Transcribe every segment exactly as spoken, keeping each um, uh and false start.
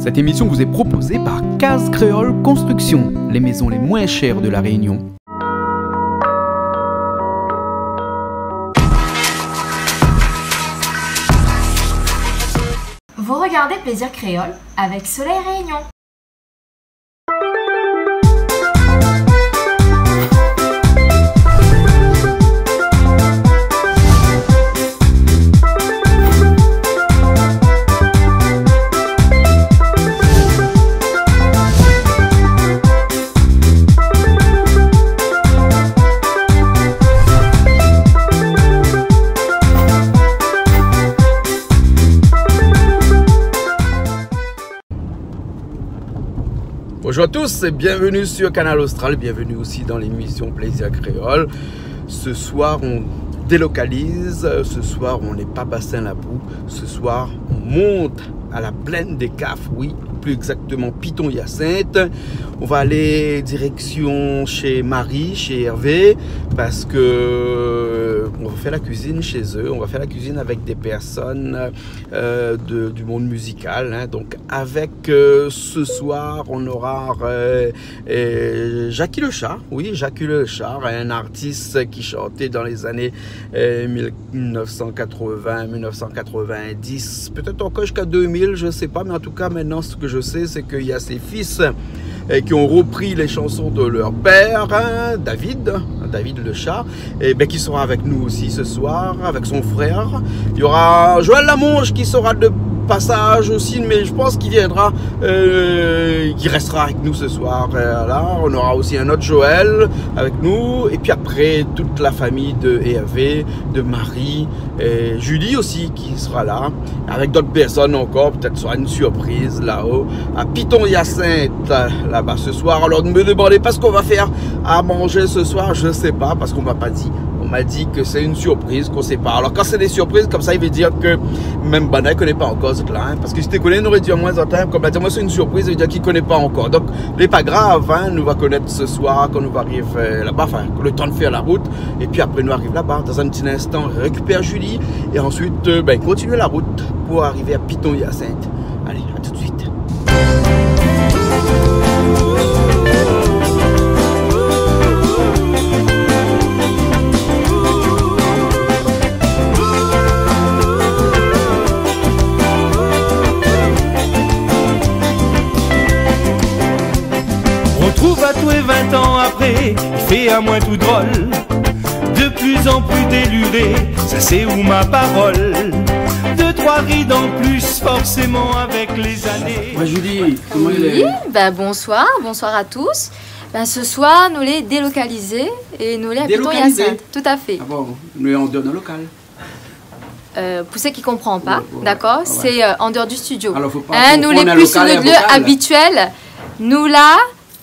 Cette émission vous est proposée par Case Créole Construction, les maisons les moins chères de La Réunion. Vous regardez Plaisir Créole avec Soleil Réunion. Bonjour à tous et bienvenue sur Kanal Austral, bienvenue aussi dans l'émission Plaisir Créole. Ce soir, on délocalise, ce soir, on n'est pas Bassin Labou, ce soir, on monte à la plaine des Cafres, oui, plus exactement Piton-Hyacinthe. On va aller direction chez Marie, chez Hervé, parce que on va faire la cuisine chez eux, on va faire la cuisine avec des personnes euh, de, du monde musical, hein. Donc avec euh, ce soir, on aura euh, euh, Jacky Lechar, oui, Jacky Lechar, un artiste qui chantait dans les années euh, mille neuf cent quatre-vingts, mille neuf cent quatre-vingt-dix, peut-être encore jusqu'à deux mille, je sais pas, mais en tout cas maintenant ce que je sais, c'est qu'il y a ses fils euh, qui ont repris les chansons de leur père, hein, David, David Lechar, et ben, qui sera avec nous aussi ce soir, avec son frère. Il y aura Joël Lamonge qui sera de passage aussi, mais je pense qu'il viendra, euh, qui restera avec nous ce soir. Euh, là, on aura aussi un autre Joël avec nous, et puis après, toute la famille de Hervé, de Marie, et Julie aussi qui sera là, avec d'autres personnes encore, peut-être sera une surprise là-haut, à Piton-Hyacinthe, là-bas ce soir. Alors ne me demandez pas ce qu'on va faire à manger ce soir, je sais pas, parce qu'on m'a pas dit. On m'a dit que c'est une surprise, qu'on sait pas. Alors quand c'est des surprises comme ça, il veut dire que même banna i koné pa ankor zot la, hein, parce que si té koné, nou noré di amoin, zot, hein, kom la di amoin sé in surpriz, i vé dir ki koné pa ankor. Donk lé pa grav, hein, nou va konèt se soir, kan nou va ariv, euh, laba, anfin, le tan de fèr la rout, épi apré nou ariv laba. Dan in ti instan, rékipèr Julie, é ansuit, euh, bin, kontinié la rout pou arivé a Piton-Hyacinthe. Alé, a tout de suite. Retrouv atoué vin tan apré, i fé amoin tou drol. De plus en plus déluré, sa sé ou ma parol. Dé troi rid an plus, forséman, avèk lé zané. Ouais, Julie, koman i lé ? Oui, ben, bonsoir, bonsoir à tous. Ben, se soir, nou lé délokalizé é nou lé a Piton-Hyacinthe. Délokalizé ? Tout à fait. Ah bon, nou lé an déor de lokal. Euh, pou sak i konpran pa, ouais, ouais, dakor, ouais, sé, euh, an déor du studio. Alor, fo pa konfonn lokal é lokal. Hein, nou lé plis su nout lieu abitièl. Nou la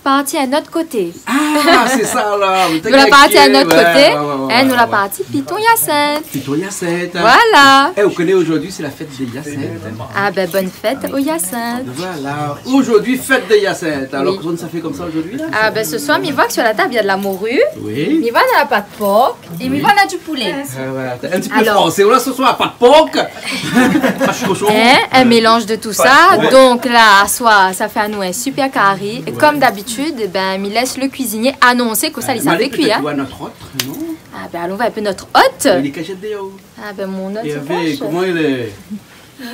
parti in not koté. Ah, sé sa la. Nou la parti in not koté. Ouais, ouais, ouais, ouais. Hein, nou la parti Piton-Hyacinthe. Piton-Hyacinthe, hein. Voilà. Eh, ou koné, zordi sé la fèt de Hyacinthe, hein. Ah ben, bonne fête aux Hyacinthes. Voilà. Zordi, fèt de Hyacinthe. Alor, oui, kosa sa fé konmsa zordi la ? Ah ben, se soir, mi voi ke su la tab, na de la mori. Oui. Mi voi na la pat por. É mi voi na du poulé. Ah, voilà. In ti pé fransé. Alor, voilà, se soir, pat por. Pat koshon. Hein, in mélanz de tout sa. Ouais. Donk la, se soir, sa fé anou in super kari. É, ouais, kom d'abitid, é ben, mi lès le kuizinié anonsé kosa li sa fé kui, hein. Mé alé pétèt voir nout ot, non ? Ah ben, alon voir in pé nout ot. Li lé kashé déor. Ah ben, mon ot, sé Hervé, koman i lé ?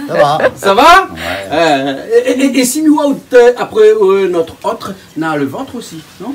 Sa va ? Sa va ? Ouais. Euh, é, é, é, é si nou ot, euh, apré, euh, nout ot, na le vant osi, non ?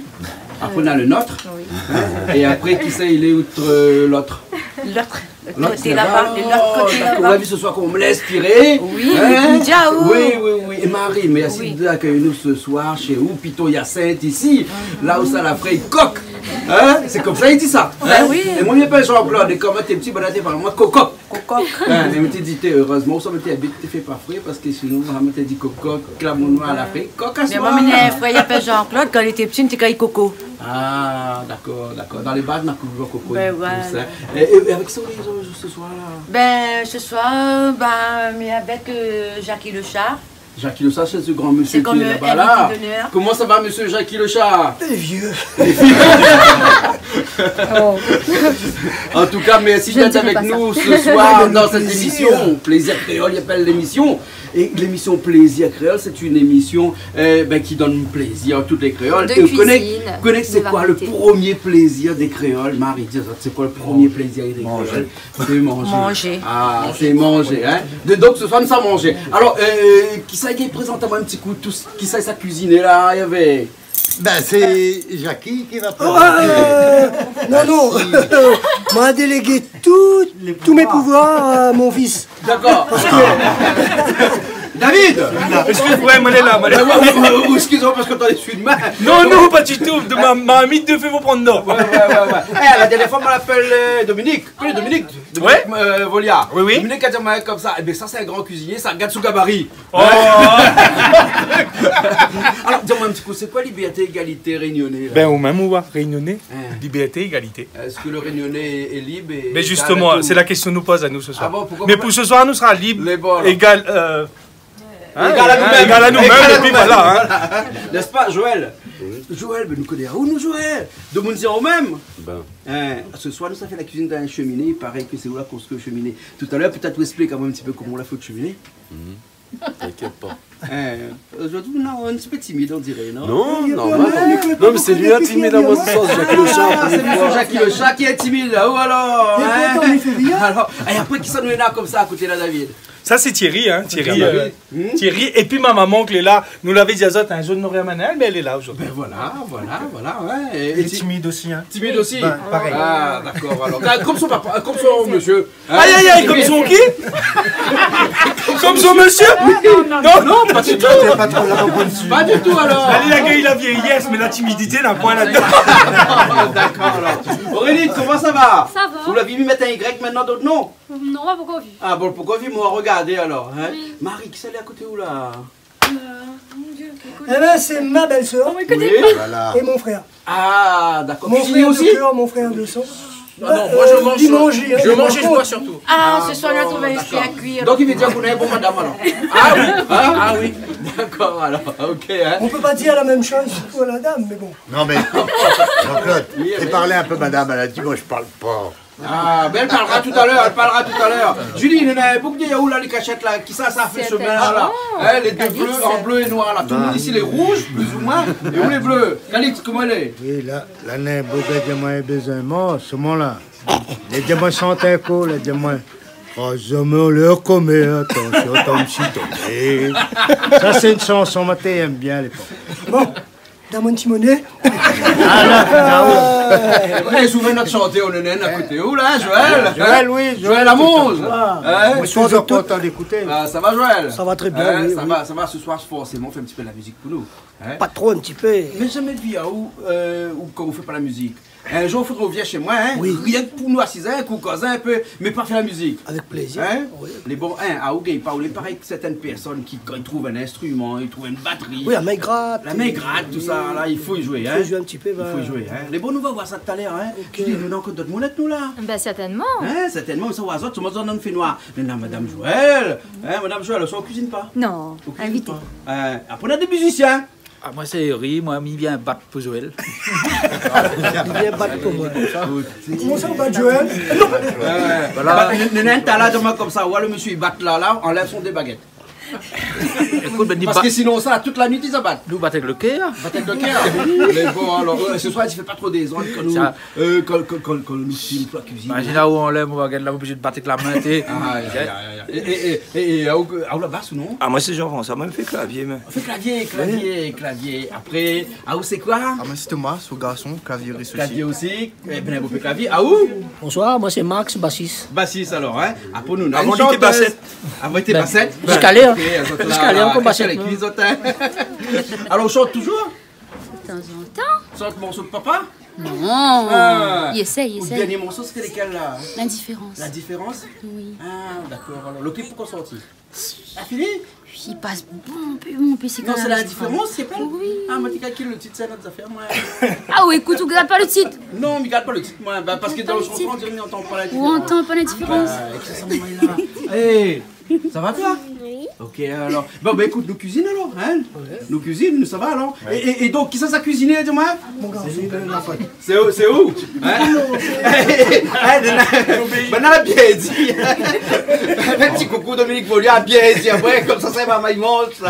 Apré, na le not. Oui. Hein ? É apré, kisa i lé out, euh, lot ? Lot. Lot koté laba, laba, lot koté laba. Dakor, ou la vi se soir koman mi lé inspiré. Oui, hein ? Déjà, oh. Oui, oui, oui. É Marie, mèrsi de akèy anou se soir shé ou, Piton-Hyacinthe isi, la ousa la fré kok. Hein ? Sé konmsa i di sa. Ben oui. É moin, mi apèl Jean-Claude, é kan moin té pti, banna té apèl amoin Kokok. Kokok. Hein, é moin té di, té, erèzman, ousa moin té abit, té fé pa fré, parske sinon, moin té di Kokok, la mon noir la fré kok a soir. Mé moin, mon frèr i apèl Jean-Claude, kan li té pti, li té kriyé Koko. Ah, dakor, dakor. Dan lé bar, na touzour Koko, tout sa. Ben voilà. É, é avèk sa, ou lé se soir la ? Ben, se soir, ben, mi avèk, euh, Jacky Lechar. Jacky Lechar, sé se gran mésyé ki lé laba la. Sé kom, euh, invité d'honneur. Koman sa va, mésyé Jacky Lechar ? Lé vié. Oh. En tout cas, merci d'être avec nous ce soir dans cette émission Plaisir Créole, i apèl lémisyon. Et l'émission Plaisir Créole, c'est une émission, euh, ben, qui donne plaisir à toutes les créoles. Et vous connaissez, vous connaissez, c'est quoi le premier plaisir des créoles ? Marie, dis-moi, c'est quoi le premier plaisir des créoles ? C'est manger. Manger. Ah, c'est manger, hein. De, donc, ce soir, nous sommes manger. Alors, euh, kisa i prézant amoin in ti kou tout, kisa i sa kuiziné la, i avé Ben, c'est Jackie qui va prendre. Oh, euh, non, non. Moi, j'ai délégué tout, tous mes pouvoirs à mon fils. D'accord. David ! Excuse-moi, moi, lé la, moi, lé la. Ouais, ouais, ouais, excuse-moi, parce que t'as les suites, mais... Non, non, pas du tout. De ma, ma amie de feu vous prendre, non. Ouais, ouais, ouais, ouais. Eh, la dernière fois, on l'appelle, euh, Dominique. Oui, Dominique. Dominique, euh, Volia. Oui, oui. Dominique a dit à moi comme ça, eh ben, ça, c'est un grand cuisinier, ça regarde son gabarit. Oh. Alors, dis-moi un petit coup, c'est quoi liberté, égalité, réunionnais, là ? Ben, ou mèm, ou voi, réunionnais. Hein. Liberté, égalité. Est-ce que le réunionnais est, est libre et égal à tout ? Mais justement, c'est la question nou poz anou ce soir. Ah bon, pourquoi pas ? Mais pour ce soir, nou sera libre, égal, euh, hein, égal à nous-mêmes. Égal à nous-mêmes, et puis voilà, hein. N'est-ce pas, Joël ? Oui. Joël, ben, nou koné aou, nou, Joël ? Demoun i di aou mèm. Ben. Hein, ce soir, nou sa fé la cuisine dans la cheminée. Il paraît que c'est ou la construit cheminée. Tout à l'heure, peut-être, ou explique amoin un petit peu comment on la fait, cheminée. Mhm. T'inquiète pas. Eh, aujourd'hui, non, un petit peu timide, on dirait, non ? Non, normal. Non, mais c'est lui le timide, moi, ce soir, c'est Jackie le chat, ah, c'est monsieur Jackie le chat qui est timide, là, ou alors, hein ? Alors, et après, kisa nou néna comme ça à côté, là, David ? Ça, c'est Thierry, hein, Thierry, euh, Thierry. Et puis ma maman, qui est là, nou lavé dit azot, hein, zot noré amenn aèl, mais elle est là aujourd'hui. Ben voilà, voilà, voilà, ouais. Et, et timide aussi, hein. Timide aussi ? Ben, pareil. Ah, d'accord, alors. Ah, comme son papa, comme son monsieur. Aïe, aïe, aïe, comme son qui ? Comme son monsieur ? Non, non, non, pas du tout. Pas du tout, alors. Allez, la gueule, la vieillesse, mais la timidité n'a point la... D'accord, alors. Aurélie, comment ça va ? Ça va. Ou la vi mi mèt in Y maintenant, d'autres noms ? Non, pa pankor vi. Ah bon, pankor vi, ma regard alors, hein ? Oui. Marie, kisa lé à côté ou la ? Euh, mon Dieu, quel... Eh ben, c'est ma belle-sœur. Oh, mais que des... Oui. Voilà. Et mon frère. Ah, d'accord. Mon frère de cœur, mon frère de sang. Non, non, moi, je mange, je mange et je bois surtout. Ah, ce soir, on a trouvé un filet à cuire. Donc, il veut dire qu'on a un bon madame, alors. Ah oui, hein ? Ah oui. D'accord, alors, ok, hein. On peut pas dire la même chose pour la dame, mais bon. Non, mais, Jean-Claude, fais parler un peu madame, elle a dit, moi, je parle pas. Ah, ben, elle parlera tout à l'heure, elle parlera tout à l'heure. Julie, néna in boug dèrièr ou la, li kashèt la, kisa sa fé shomin la ? Hein, les deux bleus, en bleu et noir la. Tout le monde ici, les rouges, plus ou moins, et ou les bleus. Calix, koman i lé ? Oui, la, la, néna in boug la di amoin, li la bezoin mor, soman la. Li la di amoin, shant in kou, li la di amoin, oh, jamais on leur commet, attention, tombe si tombe. Ça, c'est une chanson, moi, j'aime bien à l'époque. Bon. Donn amoin in ti moné. Ah, la, la, ouais. Eh, souvien nout shantèr, nou néna in à côté ou la, Joël. Joël, oui, Joël Amoz. Hein ? Moi, je suis toujours content d'écouter. Ah, ça va, Joël ? Ça va très bien, oui, ça va, ça va. Ce soir, forcément, fé in ti pé la musique pou nou. Hein ? Pas trop, un petit peu. Mé zamé vi aou, euh, ou kan ou fé pa la musique. Un jour, il faudra que vous veniez chez moi, hein ? Oui. Rien que pour nous assiser, hein, qu'on cause un peu, mais pas faire la musique. Avec plaisir. Hein ? Oui. Lé bon, hein, ah, ok, pa ou lé parèy que certaines personnes qui, quand ils trouvent un instrument, ils trouvent une batterie, la main gratte, tout ça, là, il faut y jouer, hein ? Il faut jouer un petit peu, il faut y jouer, hein ? Lé bon, nou va voir ça tout à l'heure, hein ? Ok. Julie, nou néna ankor d'ot moun èk nou la. Ben, certainement. Hein, certainement, sa va, zot, zot, zot, nou fé noir. Néna Madame Joël, hein, Madame Joël, ou kuizine pa ? Non, invité. Ou kuizine pa ? Euh, après, on a des musiciens. Ah, moin sé Eri, moin mi vien bat pou Joël. Li vien bat pou moin. Koman sa, ou bat Joël ? Non. Ouais, ouais. Voilà. Bah, néna in tala, donn amoin konmsa, ou oi, le mésyé i bat la, la, anlèv son dé bagèt. Ékout, ben, parske sinon sa, tout la nuit i sa bat. Nou bat avèk le kèr. Bat avèk le kèr. Mé bon, alor, euh, ce soir, i fé pa tro dézord kan nou, euh, kan, kan, kan, kan nou filme, kan nou kuizine. Imazine, la ou anlèv mon bagèt la, oblizé bat avèk la min, té. Ay, ay, ay, ay. É, é, é, é, é, aou, aou la bas ou non ? Ah, moin sé Jean-François, moin mi fé klavié, moin. Fé klavié, klavié, klavié. Apré, aou sé koi ? Ah, moin sé Thomas, son garson, klavié osi. Klavié osi. Eh ben, bonpé klavié. Aou ? Bonsoir, moin sé Max, basis. Basis alor, hein. Avan nou, nou néna in shantèz. Avan té basèt. Ziska lèr. Ok, zot la, ziska lèr, ankor basèt, lé kui, zot, hein. Alor, ou shant touzour ? Tanzantan. Shant morso de papa ? Non. Ah. I éséy, i éséy. Out dernié morso, sété lékèl la ? L'Indifférence. L'Indifférence ? Oui. Ah, dakor. Alor, le clip pankor sorti ? La fini ? Oui, i pas bonpé, bonpé, sé... Non, sé L'Indifférence, sé pa ? Oui. Ah, moin té kalkil le tit, sé in ot zafèr, moin. Ah oui, ékout, ou gard pa le tit. Non, mi gard pa le tit, moin. Bah, parske dan le chanson, ou antann pa l'indiférans. Ou antann pa l'indiférans. Bah, ékout sa, moin, la. Eh, sa va, toi ? Oui. Ok, alor. Bon, bin, ékout, nou kuizine alor, in ? Nou kuizine, nou sava alor. É, é, é donk, kisa sa kuiziné, di amoin ? Sé ou, sé ou ? In ? In, banna la bien di. In ti koukou Dominique Volier, la bien di. Apré, konmsa, sa va, i manz sa.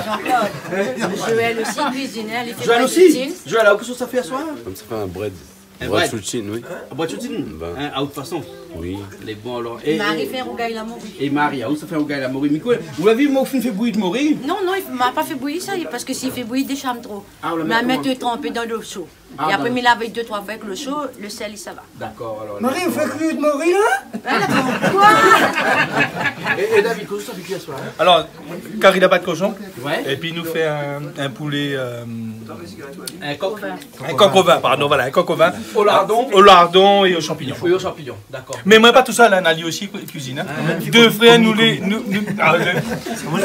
Joël osi kuizine, li fé Joël osi ? Kuizine. Joël, alor, kosa ou sa fé aswar ? Konmsa, fé in brèd. In brèd. Brèd soutine, oui. In brèd soutine ? Bin. In, a out fason. Oui. Lé bon alor. É, Marie é fé rougay la mori. É Marie, a ou sa fé rougay la mori. Mé koi, ou la vi, moin, ou fine fé bouyi mori ? Non, non, i f-, ma pa fé bouyi sa, parske si i fé bouyi, i désharm tro. A, ou la mèt koman ? Ma mèt tranpé dan dolo sho. A, é apré, dakor. Mi lav dé troi foi avèk lo sho, lo sèl, sa va. Dakor, alor. Marie, ou fé kui lo mori la ? A, dakor. Koi ? É, é David, kosa ou sa fé kui aswar, in ? Alor, kari labat koshon. Ouais. Épi nou fé in, in poulé, euh, in kok. In kok o vin, pardon, voilà, in kok o vin. O lardon. O lardon é o shanpignon. Oui, o shanpignon, dakor. Mé moin pa tousèl, in, Nali osi kui-, kuizine, in. A, dé frèr, nou lé, nou, nou, a,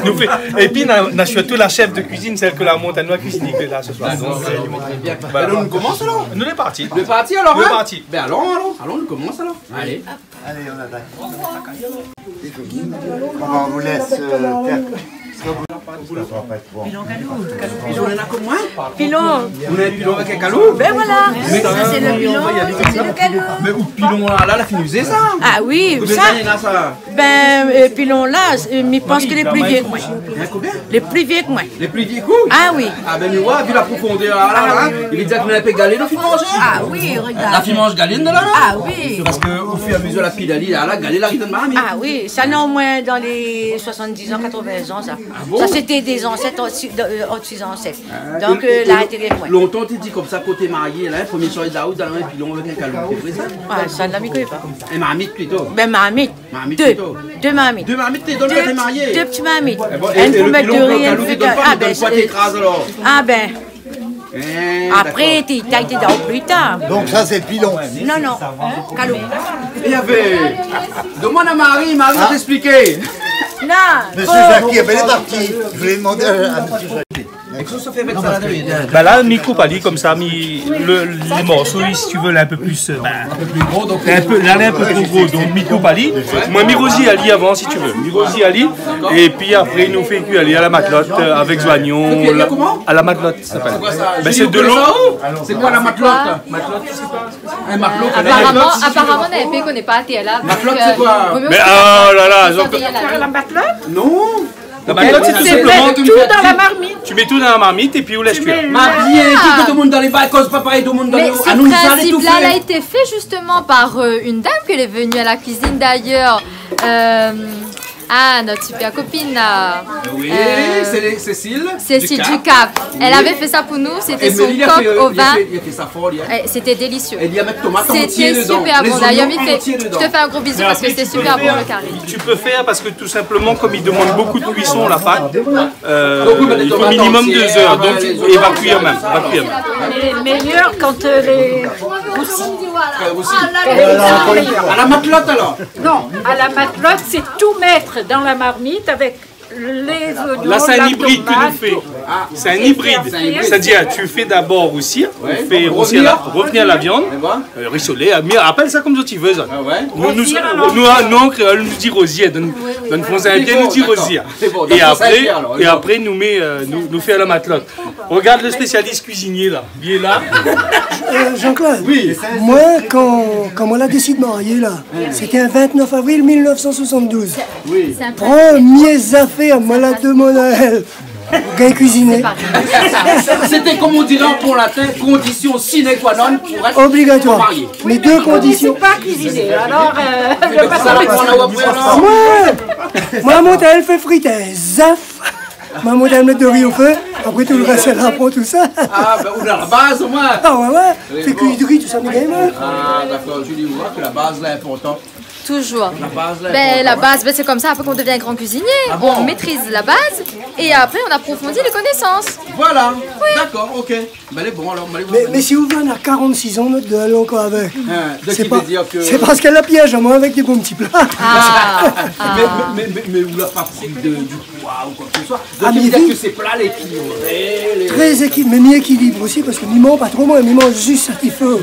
nou fé. Épi, na, na sirtou la chèf de kuizine, sèl ke la mont anou la kuizine ke la se soir. Dakor, alor, bien. Voilà. Alor, nou komans alor ? Nou lé parti. Nou lé parti alor, in ? Nou lé parti. Bin, alon, alon, alon, nou komans alor. Alé. Allez, on attaque. On va vous laisser, euh, faire. Pilon, pilon. Pilon. Ou na in pilon avèk in kalou ? Bin voilà. Mé sa sé lo pilon, sa sé lo kalou. Mé ou pilon la, la, la fine izé sa ? A oui, sa. Konbien d'zané néna sa ? Bin, euh, pilon la, euh, mi pans ke lé pli vié ke moin. In, konbien ? Lé pli vié ke moin. Lé pli vié ke ou ? A oui. A bin, mi oi, vi la profondèr la, la, la, i vé dir ke nou la fine manzé. A oui, regard. La fine manz galé la, la. A oui. Parske o fur é a mezur la pil ali la, la, galé la ariv dan marmit. A oui, sa néna omoin dan lé soisann-diz an, katrovin an sa. A bon ? Sa sété dé zansèt, an dsi, dan, euh, an dsi zansèt. A, donk, é, euh, é la, lon-, té vié ke moin. Lontan té di konmsa, kan té marié la, promié soiré daou, dan in pilon avèk in kalou. Sé vré sa ? A, sa la mi koné pa. In marmit plito. Bin, marmit. Marmit plito. Dé. Dé marmit. Dé marmit té donn kan té marié. Dé ti, dé ti marmit. É bon, é, é lo pilon, kan kalou té donn pa, té donn koi, té kraz alor ? A bin. In, dakor. Apré, té, té, té dan pli tar. Donk sa sé pilon. Non, non. Kalou. Navé, domann a Marie, Marie va t'expliquer. Non. Monsieur Jacquet, bin, lé parti. Je vais demander à, à monsieur Jacquet. É kosa ou fé avèk sa la, David ? Bin la, mi koup ali konmsa, mi, le, lé morso, si tu veux, lé in pé pli, euh, bin, in pé pli gro, donk, in pé, la, lé in pé tro gro, donk mi koup ali. Moin, mi rozi ali avan, si tu veux. Mi rozi ali, épi apré, nou fé kui ali a la matlot, euh, avèk zoignon, a la matlot, sa i apèl. Sé koi sa ? Bin, sé de lo. Sé koi la matlot ? Matlot, sé koi ? In matlot, aparaman, aparaman, na in pé i koné pa, té la. Matlot, sé koi ? Mé, oh la la, donk, la matlot ? Non. La matlot, sé tou sinploman, tu mets tout dans la marmite et puis ou lès kui. Ma bien, tout lo moun dan lé bar, koz pa parèy, tout lo moun dan lé... Mais ce principe-là, il a été fait justement par, euh, une dame qui est venue à la cuisine d'ailleurs. Euh, ah, notre super copine, là. Oui, euh, c'est Cécile Ducap. Cécile Ducap. Elle avait fait ça pour nous, c'était son coq au vin. Et c'était délicieux. C'était super bon. D'ailleurs, Mickaël, je te fais un gros bisou parce que c'était super bon, le carry. Tu peux faire parce que tout simplement, comme il demande beaucoup de cuisson, la pâte, euh, il faut minimum deux heures, donc, et va cuire même, va cuire même. Elle est meilleure quand elle est rousse. À la matelote alors ? Non, à la matelote, c'est tout mettre dans la marmite avec les oignons, la tomate. Là, c'est un hybride que nous fait. C'est un hybride. C'est-à-dire, tu fais d'abord roussir, on fait roussir la, revenir la viande, euh, rissoler, euh, mais appelle ça comme ça tu veux, ça. Nous, nous, nous, en créole, nous dit rosier, dans, dans le français indien, nous dit rosier. Et après, et après, nous met, euh, nous, nous fait la matelote. Regarde le spécialiste cuisinier, là. Bien là. Euh, Jean-Claude, oui, moin, kan, kan moin la désid marié la, sété in vingt-neuf avril mil neuf san soisant-douz. Oui. Promié zafèr, moin la domann aèl, gingn kuiziné. Sété, comme on dirait en bon latin, condition sine qua non pour être marié. Obligatoire. Oui, mais moi, je sais pas cuisiner, alors, euh, je passe à la... Moin, moin, la mont aèl fé frit in zaf. Maman, ou la mèt do ri o fé, apré tout lo rès, èl aprann tout sa. Ah, bin, ou na la baz, omoin. Ah, ouais, ouais. Fé kui do ri, tout sa, mé gayman. Ah, dakor, Julie, ou voi ke la baz, lé inportan. Toujours. La baz, lé inportan. Bin, la baz, bin, c'est comme ça, après qu'on devient grand cuisinier. Ah bon ? On maîtrise la base et après, on approfondit les connaissances. Voilà. Oui. Dakor, ok. Bin, lé bon, alor, alé voir. Mé, mé si ou vien a karant-sis an, nout de alé ankor avèk. Hein, donk, sé pa, i vé dir ke sé parske la pièz amoin avèk dé bon ti pla. Ah, ah. Mé, mé, mé, mé ou la pa pri de, du poi ou koi ke se soi. Ah, donk, i vé dir ke sé pla lé ékilibré, lé trè ékil-, mé mi ékilib osi, parske mi manz pa tro, moin, mi manz zis sak i fo.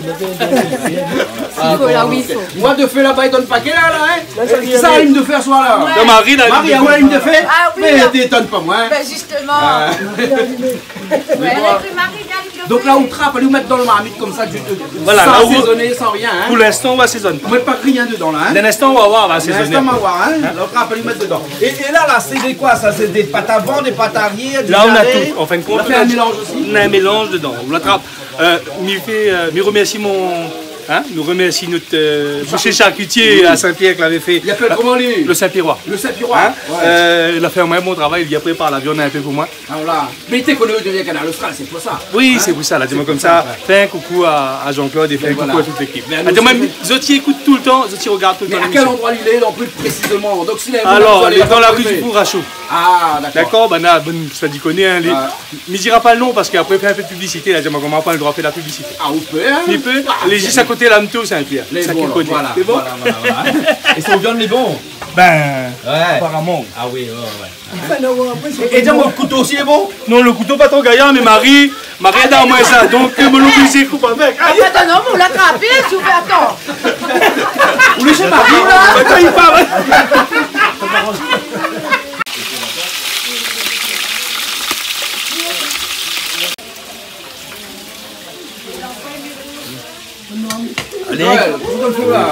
Ah, bon, OK. Moin, de fé laba, i donn pa kèl èr la, hein ? La, sa i vien sa, bien. Alim de fé aswar la. Ouais. Mari, la, Mari, alim de fé. Ah ouais, alim de fé. Mé t'étonn pa moin, hein. Bin, zistoman. Ah. Ouais, avèk lo mari, la, alim de fé. Donk la, ou trap, ou mèt dan lo marmit konmsa, du, euh, san asézoné, san rien, hein. Donk la, ou, pou linstan, ou asézone pa. Ou mèt pa rien dedan la, hein. Dan in instan, ou va voir, ou va asézoné. Dan in instan, ou va voir, hein. La, ou trap, ou mèt dedan. É, é la, la, sé de koi sa ? Sé dé pat avan, dé pat arièr, dé jaré ? La, ou na tout. An fin de kont, ou na in mélanz osi. Ou na in mélanz dedan. Ou la trap. Euh, mi fé, euh, mi remèrsi mon, hein, mi remèrsi nout, euh, boushié sharkitié a Saint-Pierre ki lavé fé. I apèl koman, li ? Le Saint-Pierrois. Le Saint-Pierrois. Hein ? Ouais. Euh, la fé amoin bon travay, li la prépar la viann in pé pou moin. Ah, voilà. Mé li té koné ou té vien Kanal Austral, sé pou sa. Oui, sé pou sa. La di amoin konmsa, fé in koukou a, a Jean-Claude é fé in koukou a tout lékip. Bin, voilà. Bin, nou osi, zot i ékout toultan, zot i rogard toultan lémision. Mé a kèl androi li lé, an plis, présizoman ? Donk, si lé... Alor, lé dan la ri du Pourachou. Ah, dakor. Dakor, bin, na, bon, sa i koné, hein, lé, mi dira pa lo non, parske apré, fé in pé de piblisité, la, di amoin koman, pa lo droi fé la piblisité. Ah, ou pé, hein ? Mi pé, lé zis a koté Lamto, Saint-Pierre. Lé bon, voilà, voilà, voilà. Sé bon ? É son viann lé bon ? Bin, aparaman. Ah oui, ouais, ouais. É, é di amoin, lo kouto osi lé bon ? Non, lo kouto pa tro gayar, mé Mari, Mari la donn amoin sa, donk, euh, mi lé oblizé koup avèk. Ah, atann, non, ou la trapé, si ou fé atann. Ou lé shé Mari, la ? Atann, i parl. Alé. Noël, kosa ou fé la ?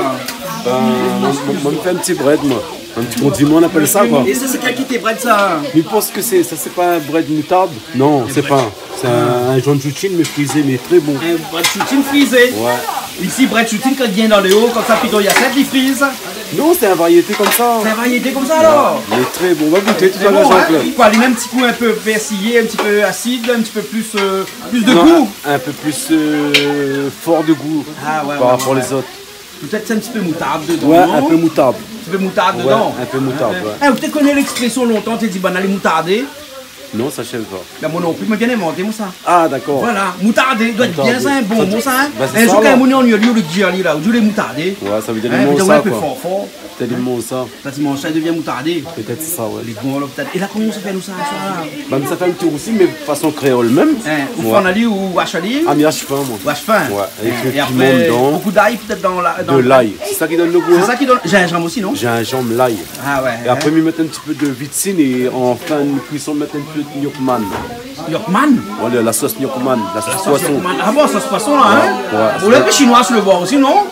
Bin, moin, moin, moin, mi fé in ti brèd, moin. In ti kondiman, i apèl sa, koi. É sa, sé kèl kalité brèd, sa ? Mi pans ke sé, sa, sé pa in brèd moutard ? Non, sé pa. Sé in, in janr shoutine, mé frizé, mé trè bon. In brèd shoutine frizé. Ouais. Isi, brèd shoutine, kan i vien dan lé o, konmsa, pito i asèt, i friz. Non, sé in variété konmsa. Sé in variété konmsa, alor ? Ouais, mé trè bon. On va goûter tout à l'heure, Jean-Claude. Lé bon, hein ? Koi, li mèt in ti kou in pé pèrsiyé, in ti pé asid, in ti pé plis, euh, plis de gou. Non, un peu plus, euh, fort de goût par rapport aux autres. Ah, ouais, ouais, ouais. Pétèt sé in ti pé moutard dedan, non ? Ouais, un peu moutarde. In ti pé moutard dedan. Ouais, un peu moutarde, ouais. Eh, ou té koné léksprésyon lontan, té di, banna lé moutardé ? Non, sa, mi koné pa. Bin, moin non pli, moin la invant, moin, sa. Ah, dakor. Voilà, moutardé, i doi èt bien, sa, in bon mo, sa, hein. Bin, sé sa, alor. In zour, kan moun i annuiy ali, ou lé dir ali, la, ou di, lé moutardé. Ouais, sa i vé dir, hein, li manz sa, koi. Li manz sa. Pétèt li manz sa. Sa, ti manz sa, li devien moutardé. Pétèt sé sa, ouais. Lé bon, alor, pétèt. É la, koman ou sa fé, nou, sa, sa ? Bin, sa fé in ti osi, mé fason kréol mèm. Hein, ou fann ali, ou ash ali ? Ah, mi ash fin, moin. Ou ash fin. Ouais, avèk piman dedan. É apré, bonpé d'lay, pétèt, dan la, dan... De l'ail. Sé sa ki donn lo gou, hein ? Sé sa ki donn, zinzanm osi, non ? Zinzanm, lay. Ah ouais, hein. É apré, mi mèt in ti pé de vitsine é an fin de kuison, mi mèt in pé de gnocchi. Gnocchi ? Voilà, la sos gnocchi, la sos poison. Ah bon, sos poison, la, hein ? Ouais, ouais. Ou la pi shinoi si lo bor osi, non ?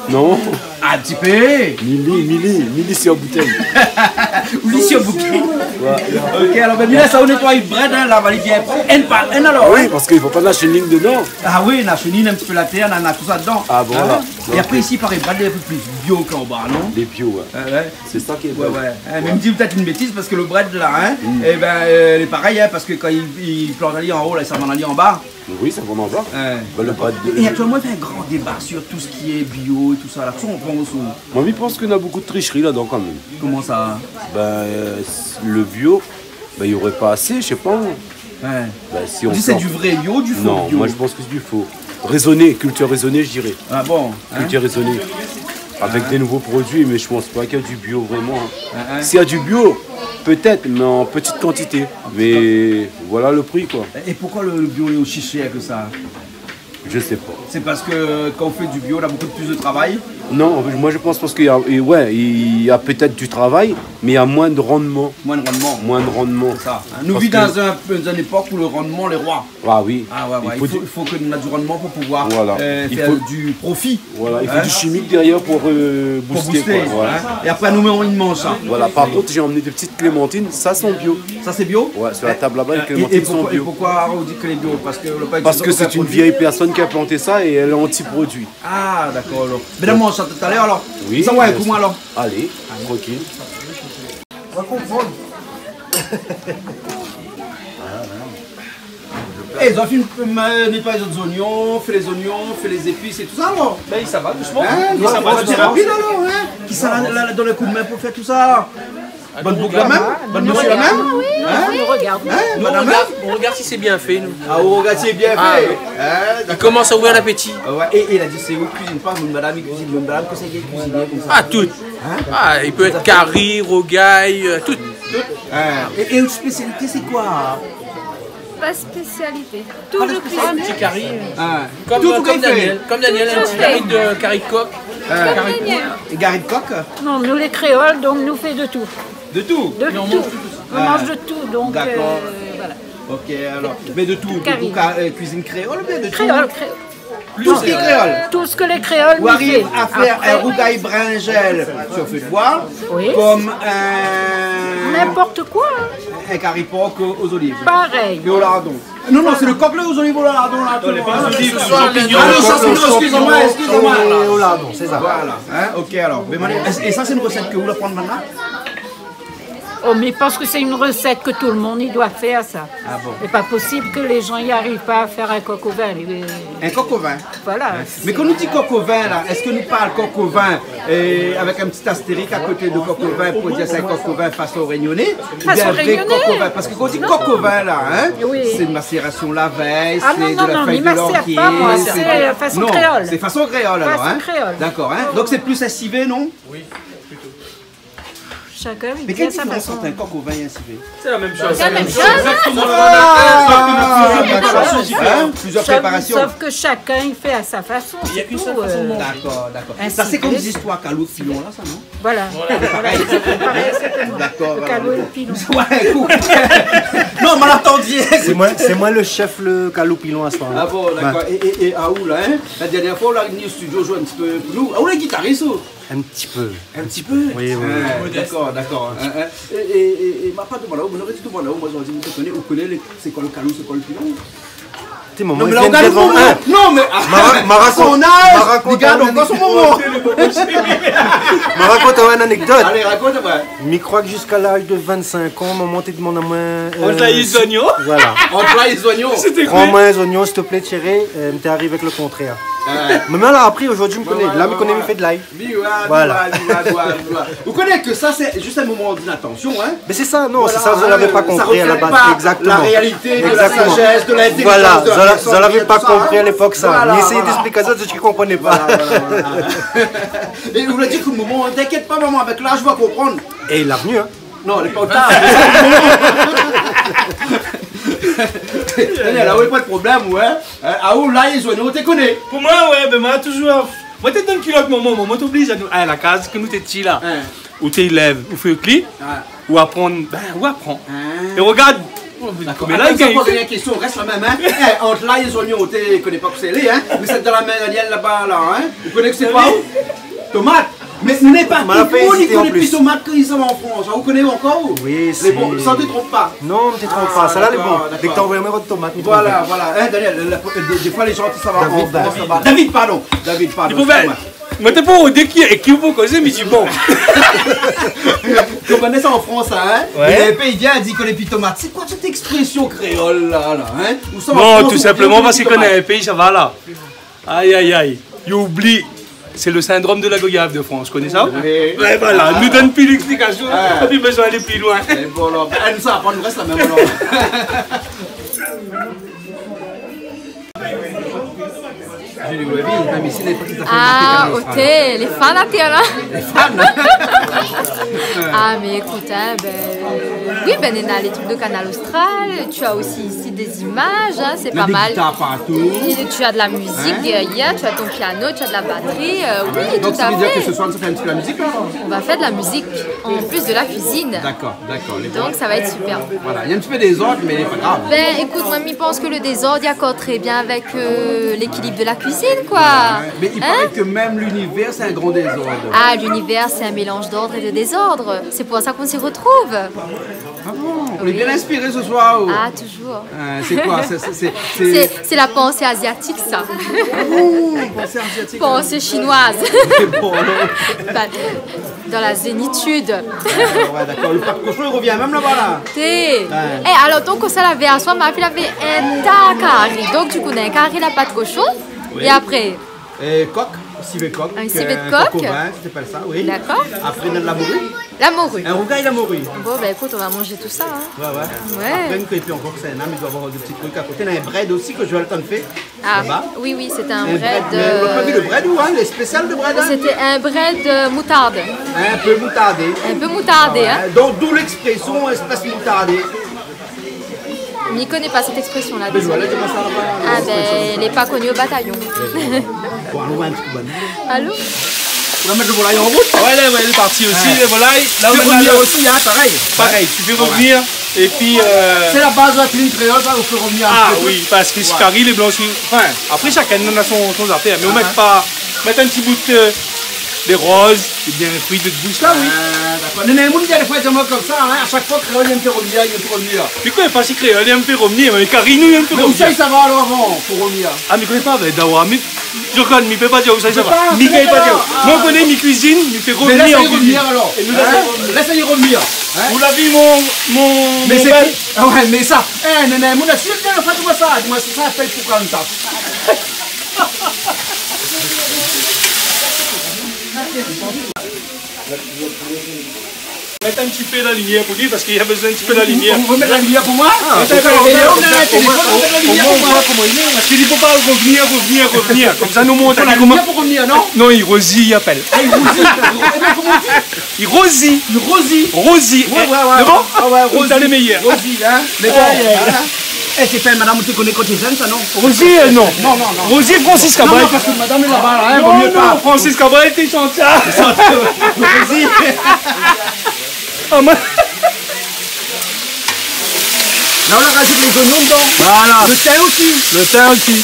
Non. In ti pé. Mi li, mi li, mi li si la boutèy. Ou li si la boutèy. Ouais. OK, alor, bin, mi lès aou nétoiy brèd, hein, la, va li bien prop. Inn par inn, alor, hein. Ah oui, parske i fo pa na shinin dedan. Ah oui, na shinin, in ti pé la tèr, na, na tout sa dedan. Ah bon, voilà. Hein ? É apré, isi, i paré, brèd lé in pé plis bio k'anba, non ? Lé bio, ouais. Ouais, ouais. Sé sa ki lé bien. Ouais, ouais. Hein, mé mi di pétèt in bétiz, parske lo brèd, la, hein, eh bin, euh, lé parèy, hein, parske kan i, i plant ali an o, la, sa i vann ali anba. Oui, sa i vann anba. Ouais. Bin, lo brèd de... É aktièlman, i fé in gran déba si tout sak lé bio é tout sa, la. Kosa ou pans, ou ? Moin, mi pans ke na bonpé de trishri ladan, kan mèm. Koman sa ? Bin, euh, lo bio, bin, i noré pa asé, mi koné pa. Ouais. Bin, si ou di sé du vré bio, du fo bio ? Non, moin, mi pans ke sé du fo. Raisonné, culture raisonnée, mi diré. Ah bon, hein ? Culture raisonnée. Avèk dé nouvo produi, mé mi pans pa k'i na du bio vréman, hein. Hein, hein. Si na du bio, pétèt, mé an ti kantité. Mé voilà lo pri, koi. É poukoi lo, lo bio lé osi shèr ke sa ? Je sais pas. Sé parske kan ou fé du bio, na bonpé plis de travay ? Non, an fèt, moin, mi pans parske i na, é ouais, i na pétèt du travay, mé i na moin de randman. Moin de randman. Moin de randman. Sé sa, hein. Parske nou viv dan in, dan in épok ousa lo randman lé roi. Ah oui. Ah ouais, ouais. I fo, i fo ke nou na du randman pou pouvoir, euh, fé du profi. Voilà, i fo du shimik dèrièr pou, euh, booster, koi. Pou booster, hein. Voilà. É apré, nou, mi manz sa. Voilà. Par kont, la amenn dé ti klémantine, sa, sé bio. Sa, sé bio ? Ouais, su la tab laba, lé klémantine lé bio. É, é, é poukoi, é poukoi ou di ke lé bio ? Parske lo pa... Parske sé in vié pèrsone ki la plant sa é èl lé anti-produi. Ah, dakor, alor. Bin, nou manz sa talèr, alor. Oui, bien sir. Sa va, pou moin, alor. Alé, trankil. Ou va konprann. Eh, zot la fine, euh, nétoiy zot zoignon, fé lé zoignon, fé lé zépis é tout sa, non ? Bin, sa va dousman. Hein, sa va dousman. Rapid, alor, hein ? Kisa la, la, la donn in kou d'min pou fé tout sa, la ? Bann boug la mèm ? Bann mésyé la mèm ? Hein ? Hein, madame ? Nou rogard, nou rogard si sé bien fé, nou. Ah, ou rogard si sé bien fé. Ah, ouais. Hein, d'accord. I komans a ouvèr lapéti. Ah ouais, é, é la di, sé ou ki kuizine pa, madame i kuizine, madame, kosa i kuizine konmsa ? Ah, tout. Hein ? Ah, i pé èt kari, rougay, euh, tout. Tout. Hein. É, é out spésialité, sé koi ? Pa spésialité. Tout le cuisine. Ti kari. Ah. Kom, kom Daniel, kom Daniel, in ti kari de, kari de kok. Ah. Kari de kok. É kari de kok ? Non, nou lé kréol, donk nou fé de tout. De tout ? De tout. On mange de tout, donc, euh, voilà. D'accord. Ok, alors. Mé de tout, de tout, euh, cuisine créole, oubien de tout ? Kréol, kréol. Tout sak lé kréol. Tout sak lé kréol, nou fé. Ou ariv a fèr in rougay brinzèl sur feu de bois, oui, kom in... N'importe quoi, hein. In kari por o, o zoliv. Parèy. É o lardon. Non, non, sé le kok, lé o zoliv, o lardon, la. Non, lé pa o zoliv, sé zanpignon. Ah non, sa sé, non, excusez-moi, excusez-moi. É o lardon, sé sa. Voilà, hein, ok, alors. Mé, é, é sa, sé in rosèt ke ou la aprann mintnan ? Oh, mais parce que c'est une recette que tout le monde, il doit faire ça. Ah bon ? C'est pas possible que les gens y arrivent pas à faire un coq au vin. Les... Un coq au vin ? Voilà. Hein. Mé kan nou di kok o vin la, èske nou parl kok o vin, euh, avèk in ti astérik a koté de kok o vin pou dir sé in kok o vin fason rényoné, oubien in vré kok o vin ? Fason rényoné. Parske kan ou di kok o vin la, hein, oui, sé in masérasion la vèy, sé de la fèy de lantié, sé... Ah non, non, non, mi masèr pa, moin, sé fason kréol. Non, sé fason kréol, alors, hein. Fason kréol. D'accord, hein. Donk sé plis in sivé, non ? Oui, plito. Chacun, il fait à sa façon. Mé kèl diférans ant in kok o vin é in sivé ? C'est la même chose. C'est la même chose. Exactement. Ah, d'accord. Hein ? Plusieurs préparations. Sauf, sauf que chacun, il fait à sa façon, c'est tout, euh. Il y a qu'une seule façon de manger. D'accord, d'accord. Ainsi de suite. Sa, sé kom zistoir Kalou Pilon la, sa, non ? Voilà. Voilà. Parèy, exactement. D'accord, voilà. Le Kalou et le Pilon. Ouais, ékout. Non, mé atann. Sé moin, sé moin le chef, le Kalou Pilon a se moman. Ah bon, d'accord. Ouais. É, é, é Aou la, hein ? La dernièr foi, ou la vni o studio zoué in ti pé pou nou. Aou lé gitaris, ou ? Un petit peu. Un petit peu ? Oui, oui, oui. Ah, d'accord, d'accord. Hein, hein. É, é, é, é, ma pa domann aou, mé noré di domann aou, moin, mi di, mi koné, ou koné lé, sé koi le Kalou, sé koi le Pilon ? Ti moman, non, mé la, ou gard, hein. Non, mé, ma ra-, ma rakont, son az, ma rakont, rogard, aou, ankor son moman. Ma rakont aou in anekdot. Alé, rakont, ouais. Mi kroi ke ziska laz de vingt-cinq an, momon té domann amoin, euh... Ant lay é zoignon. Voilà. Ant lay é zoignon. C'était quoi ? Pran amoin in zoignon, s'il te plaît, chéri. Euh, mi té ariv avèk le kontrèr. Ouais. Mé la, apré, zordi, mi koné. Ouais, ouais, ouais. La, mi koné, mi fé de lay. Voilà. Ou koné ke sa, sé zis in moman d'inatansion, hein. Mé sé sa, non, sé sa, zot lavé pa konpri a la baz. Voilà, hein, ça reflète pas la réalité de la sagesse, de l'intelligence, de la personne, tout ça, hein. Voilà, zot la-, zot lavé pa konpri a lépok sa. Voilà, voilà. Mi éséy d'èksplik azot, zot i konprann pa. Voilà, voilà, voilà. É ou la di ke momon, t'inquiète pas, maman, avec l'âge, va comprendre. É la vni, hein. Non, lé pa o tar. Alé, la, ouais, pa de problèm, ouais. Hein, aou, lay é zoignon, ou té koné. Pou moin, ouais, bin, moin, touzour, moin té dann kilot momon, momon té oblizé anou, ah, la kaz ke nou té ti la. Hein. Ou té lèv, ou fé kli, ouais, ou aprann, bin, ou aprann. Hein. É rogard, oh, d'accord. Mé la, atann, mi poz in késtion, rès la mèm, hein. Eh, ant lay é zoignon, ou té koné pa kosa i lé, hein. Mé sé dan la min Daniel laba, la, hein. Ou koné ke sé koi, ou ? Tomat. Mé sé pa tout le moun i koné pi tomat ke i sava an Frans. Ou koné ankor, ou ? Oui, sé bon, sa té tronp pa. Non, té tronp pa. Ah, sa la, lé bon. D'accord, d'accord. Dèk ou anvoy amoin rod tomat, mi trouv. Voilà, voilà. Hein, Daniel, la, la, dé, défoi, lé zan i sava an Frans laba. David, David. David, pardon. David, pardon, excuse-moi. Mé té pou di ki, é ki ou pou kozé, mi di bon. Kan Vanessa an Frans, hein ? Ouais. É apré i vien, i di i koné pi tomat. Sé koi sèt ékspresion kréol la, la, hein ? Ou sa an Frans, ou vien, ou koné pi tomat. Non, tou sinpleman parske kan ou lé in péi, sa va la. Ay, ay, ay. I oubli. Sé le syndrome de la goyave de France, ou koné sa ? Oui. Ouais, voilà. Ah. Nou donn pi léksplikasion, ah, pa bézoin alé pi loin. É bon, alor, bin, sa, aprann, rès la mèm, alor. Julie Webby, mèm isi, lé pa tout à fait marqué Kanal Austral. Ah, oté, lé fan atèr la. Lé fan. Ah, mé ékout, hein, bin, oui, bin, néna lé truk de Kanal Austral, tu as aussi ici des images, hein, c'est pas mal. Néna dé gitar partou. Et tu as de la musique derrière, tu as ton piano, tu as de la batterie, euh, oui, tout à fait. Ouais, donk sa i vé dir ke se soir, nou sa fé in ti pé la mizik, la, alor ? On va faire de la musique en plus de la cuisine. D'accord, d'accord, lé bon. Donc, ça va être super. Voilà, néna in ti pé dézord, mé lé pa grav. Bin, ékout, moin, mi pans ke le dézord i akord très bien avec, euh, l'équilibre de la cuisine, quoi. Hein ? Ouais, mé i paré ke mèm linivèr, sé in gran dézord. Ah, l'univers, c'est un mélange d'ordre et de désordre. C'est pour ça qu'on s'y retrouve. Ah bon ? Oui. On est bien inspiré ce soir, oh. Ah, toujours. Euh, c'est quoi ? C'est, c'est, c'est, c'est... C'est, c'est la pensée asiatique, ça. Oh, pensée asiatique, hein. Pensée chinoise. Bon, alors. Bah, dans la zénitude. Ah, ouais, d'accord. Le pat koshon, li revien mèm laba, la. Té. Ouais. Eh, alor, donk, sa lavé aswar, ma fiy lavé in ta kari. Donk, du kou, néna in kari la pat koshon. Oui. É apré ? Euh, kok, sivé kok, euh, kok o vin, i apèl sa, oui. In sivé de kok. D'accord. Apré, néna de la mori. La morue. In rougay la mori. Bon, ben, écoute, on va manger tout ça, hein. Ouais, ouais. Ouais. Apré, nou koné pi ankor sa, hein, mé i doi avoir dé ti truk a koté. Néna in brèd osi ke Joël la fé. Ah, laba. Oui, oui, c'était un brèd, brèd, euh, nou la pa vi le brèd, ou, hein, le spésial de brèd, hein. C'était un brèd, euh, moutarde. In pé moutardé. Un peu moutardé, hein. Ouais, donk, d'où l'expression espèce moutardé. Mi koné pa sèt ékspresion-la, dézolé. Mé voilà, koman sa va ? Ah, ben, lé pa koni o batayon. Bon, alon voir in ti kou bann. Alon. Ou la mèt le volay an rout ? Ouais, la, ouais, lé parti osi, le volay. La, ou mèt la osi, hein, parèy. Parèy, ou fé revenir, épi, euh, sé la baz de la kuizine kréol, sa, ou fé revenir in ti pé. Ah oui, parske si kari lé blan, si, anfin, apré, shakinn néna son, son zafèr, mé ou mèt pa, mèt in ti bout, euh, dé roz, é bien, fri de boush la, oui. Ah, dakor. Néna in moun i di, défoi, i di amoin konmsa, hein, a shak foi kréol i fé revenir, i fé revenir. Mé koi, pa si kréol i fé revenir, mé kari nou i fé revenir. Mé ousa i sava alor avan, pou revenir ? Ah, mi koné pa, ben, Dawa, mi, mi koné, mi pé pa dir ousa i sava. Mi pé pa dir. Ah. Moin, mi koné, mi kuizine, mi fé revenir an kuizine. Mé la, sa i fé revenir alor. É nou la, hein ? La, sa i fé revenir. Hein ? Ou la vi mon, mon, mon bèl. Mé sé ki ? Ah ouais, mé sa, eh, non, non, mon assiette, la fé tout sa. Di amoin, sa i apèl pou kanta. Mèt in ti pé la limièr pou li, parske li la bezoin in ti pé la limièr. Ou, ou, ou mèt la limièr pou moin ? Ah, mèt in pé la limièr pou moin. Omoin, omoin, omoin, ou voi koman li lé. Parske li pé pa revenir, revenir, revenir. Konmsa, nou mont. Fo la limièr pou revenir, non ? Non, i Rozi, i apèl. Ah, i Rozi. Eh ben, koman i di ? I Rozi. I Rozi. Rozi. Ouais, ouais, ouais. Sé bon ? Ah ouais, Rozi. Sa lé méyèr. Rozi, hein. Mé bon, hein. Eh, sé pa in madam ou té koné kan té jenn, sa, non ? Rozi, euh, non. Non, non, non. Rozi, Francis Cabrel. Non, non, parske madam lé laba, la, hein, vo mié pa. Non, non, Francis Cabrel, té shant sa. Rozi. Ah, moin. La, ou la razout lé zoignon dedan. Voilà. Le tin osi. Le tin osi.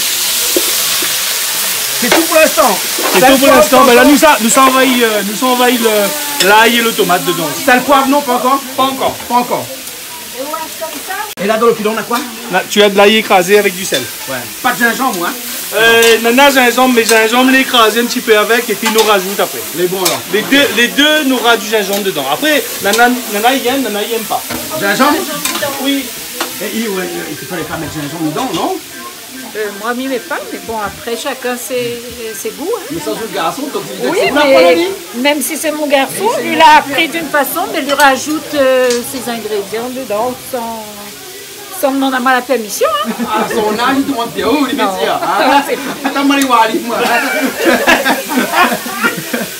Sé tout pou linstan. Sé tout pou linstan. Sèl, poiv, konson. Ben la, nou sa, nou sa anvoy, euh, nou sa anvoy le, lay é le tomat dedan. Sèl, poiv, non, pa ankor ? Pa ankor. Pa ankor. É la, dan le pilon, ou na koi ? La, tu as de l'ail écrasé avec du sel. Ouais. Pa de zinzanm, hein ? Euh, nana zinzanm, mé zinzanm lé ékrazé in ti pé avèk, épi nou razout apré. Lé bon, alor. Lé dé, lé dé nora du zinzanm dedan. Apré, nana, nana i yèm, nana i yèm pa. Zinzanm ? Oui. É, i, ouais, i falé pa mèt zinzanm dedan, non ? Euh, moin, mi mèt pa, mé bon, apré, shakinn sé, sé gou, hein. Mé sa, sé le garson, donk, li... Oui, mé mèm si sé mon garson, li la apri d'in fason, mé li razout, euh, sé zingrédian dedan san, san demann amoin la pèrmision, hein. Ah, son az, li demann bien, oh, li vé dir, hein. Non. Atann, moin, li va alé, moin.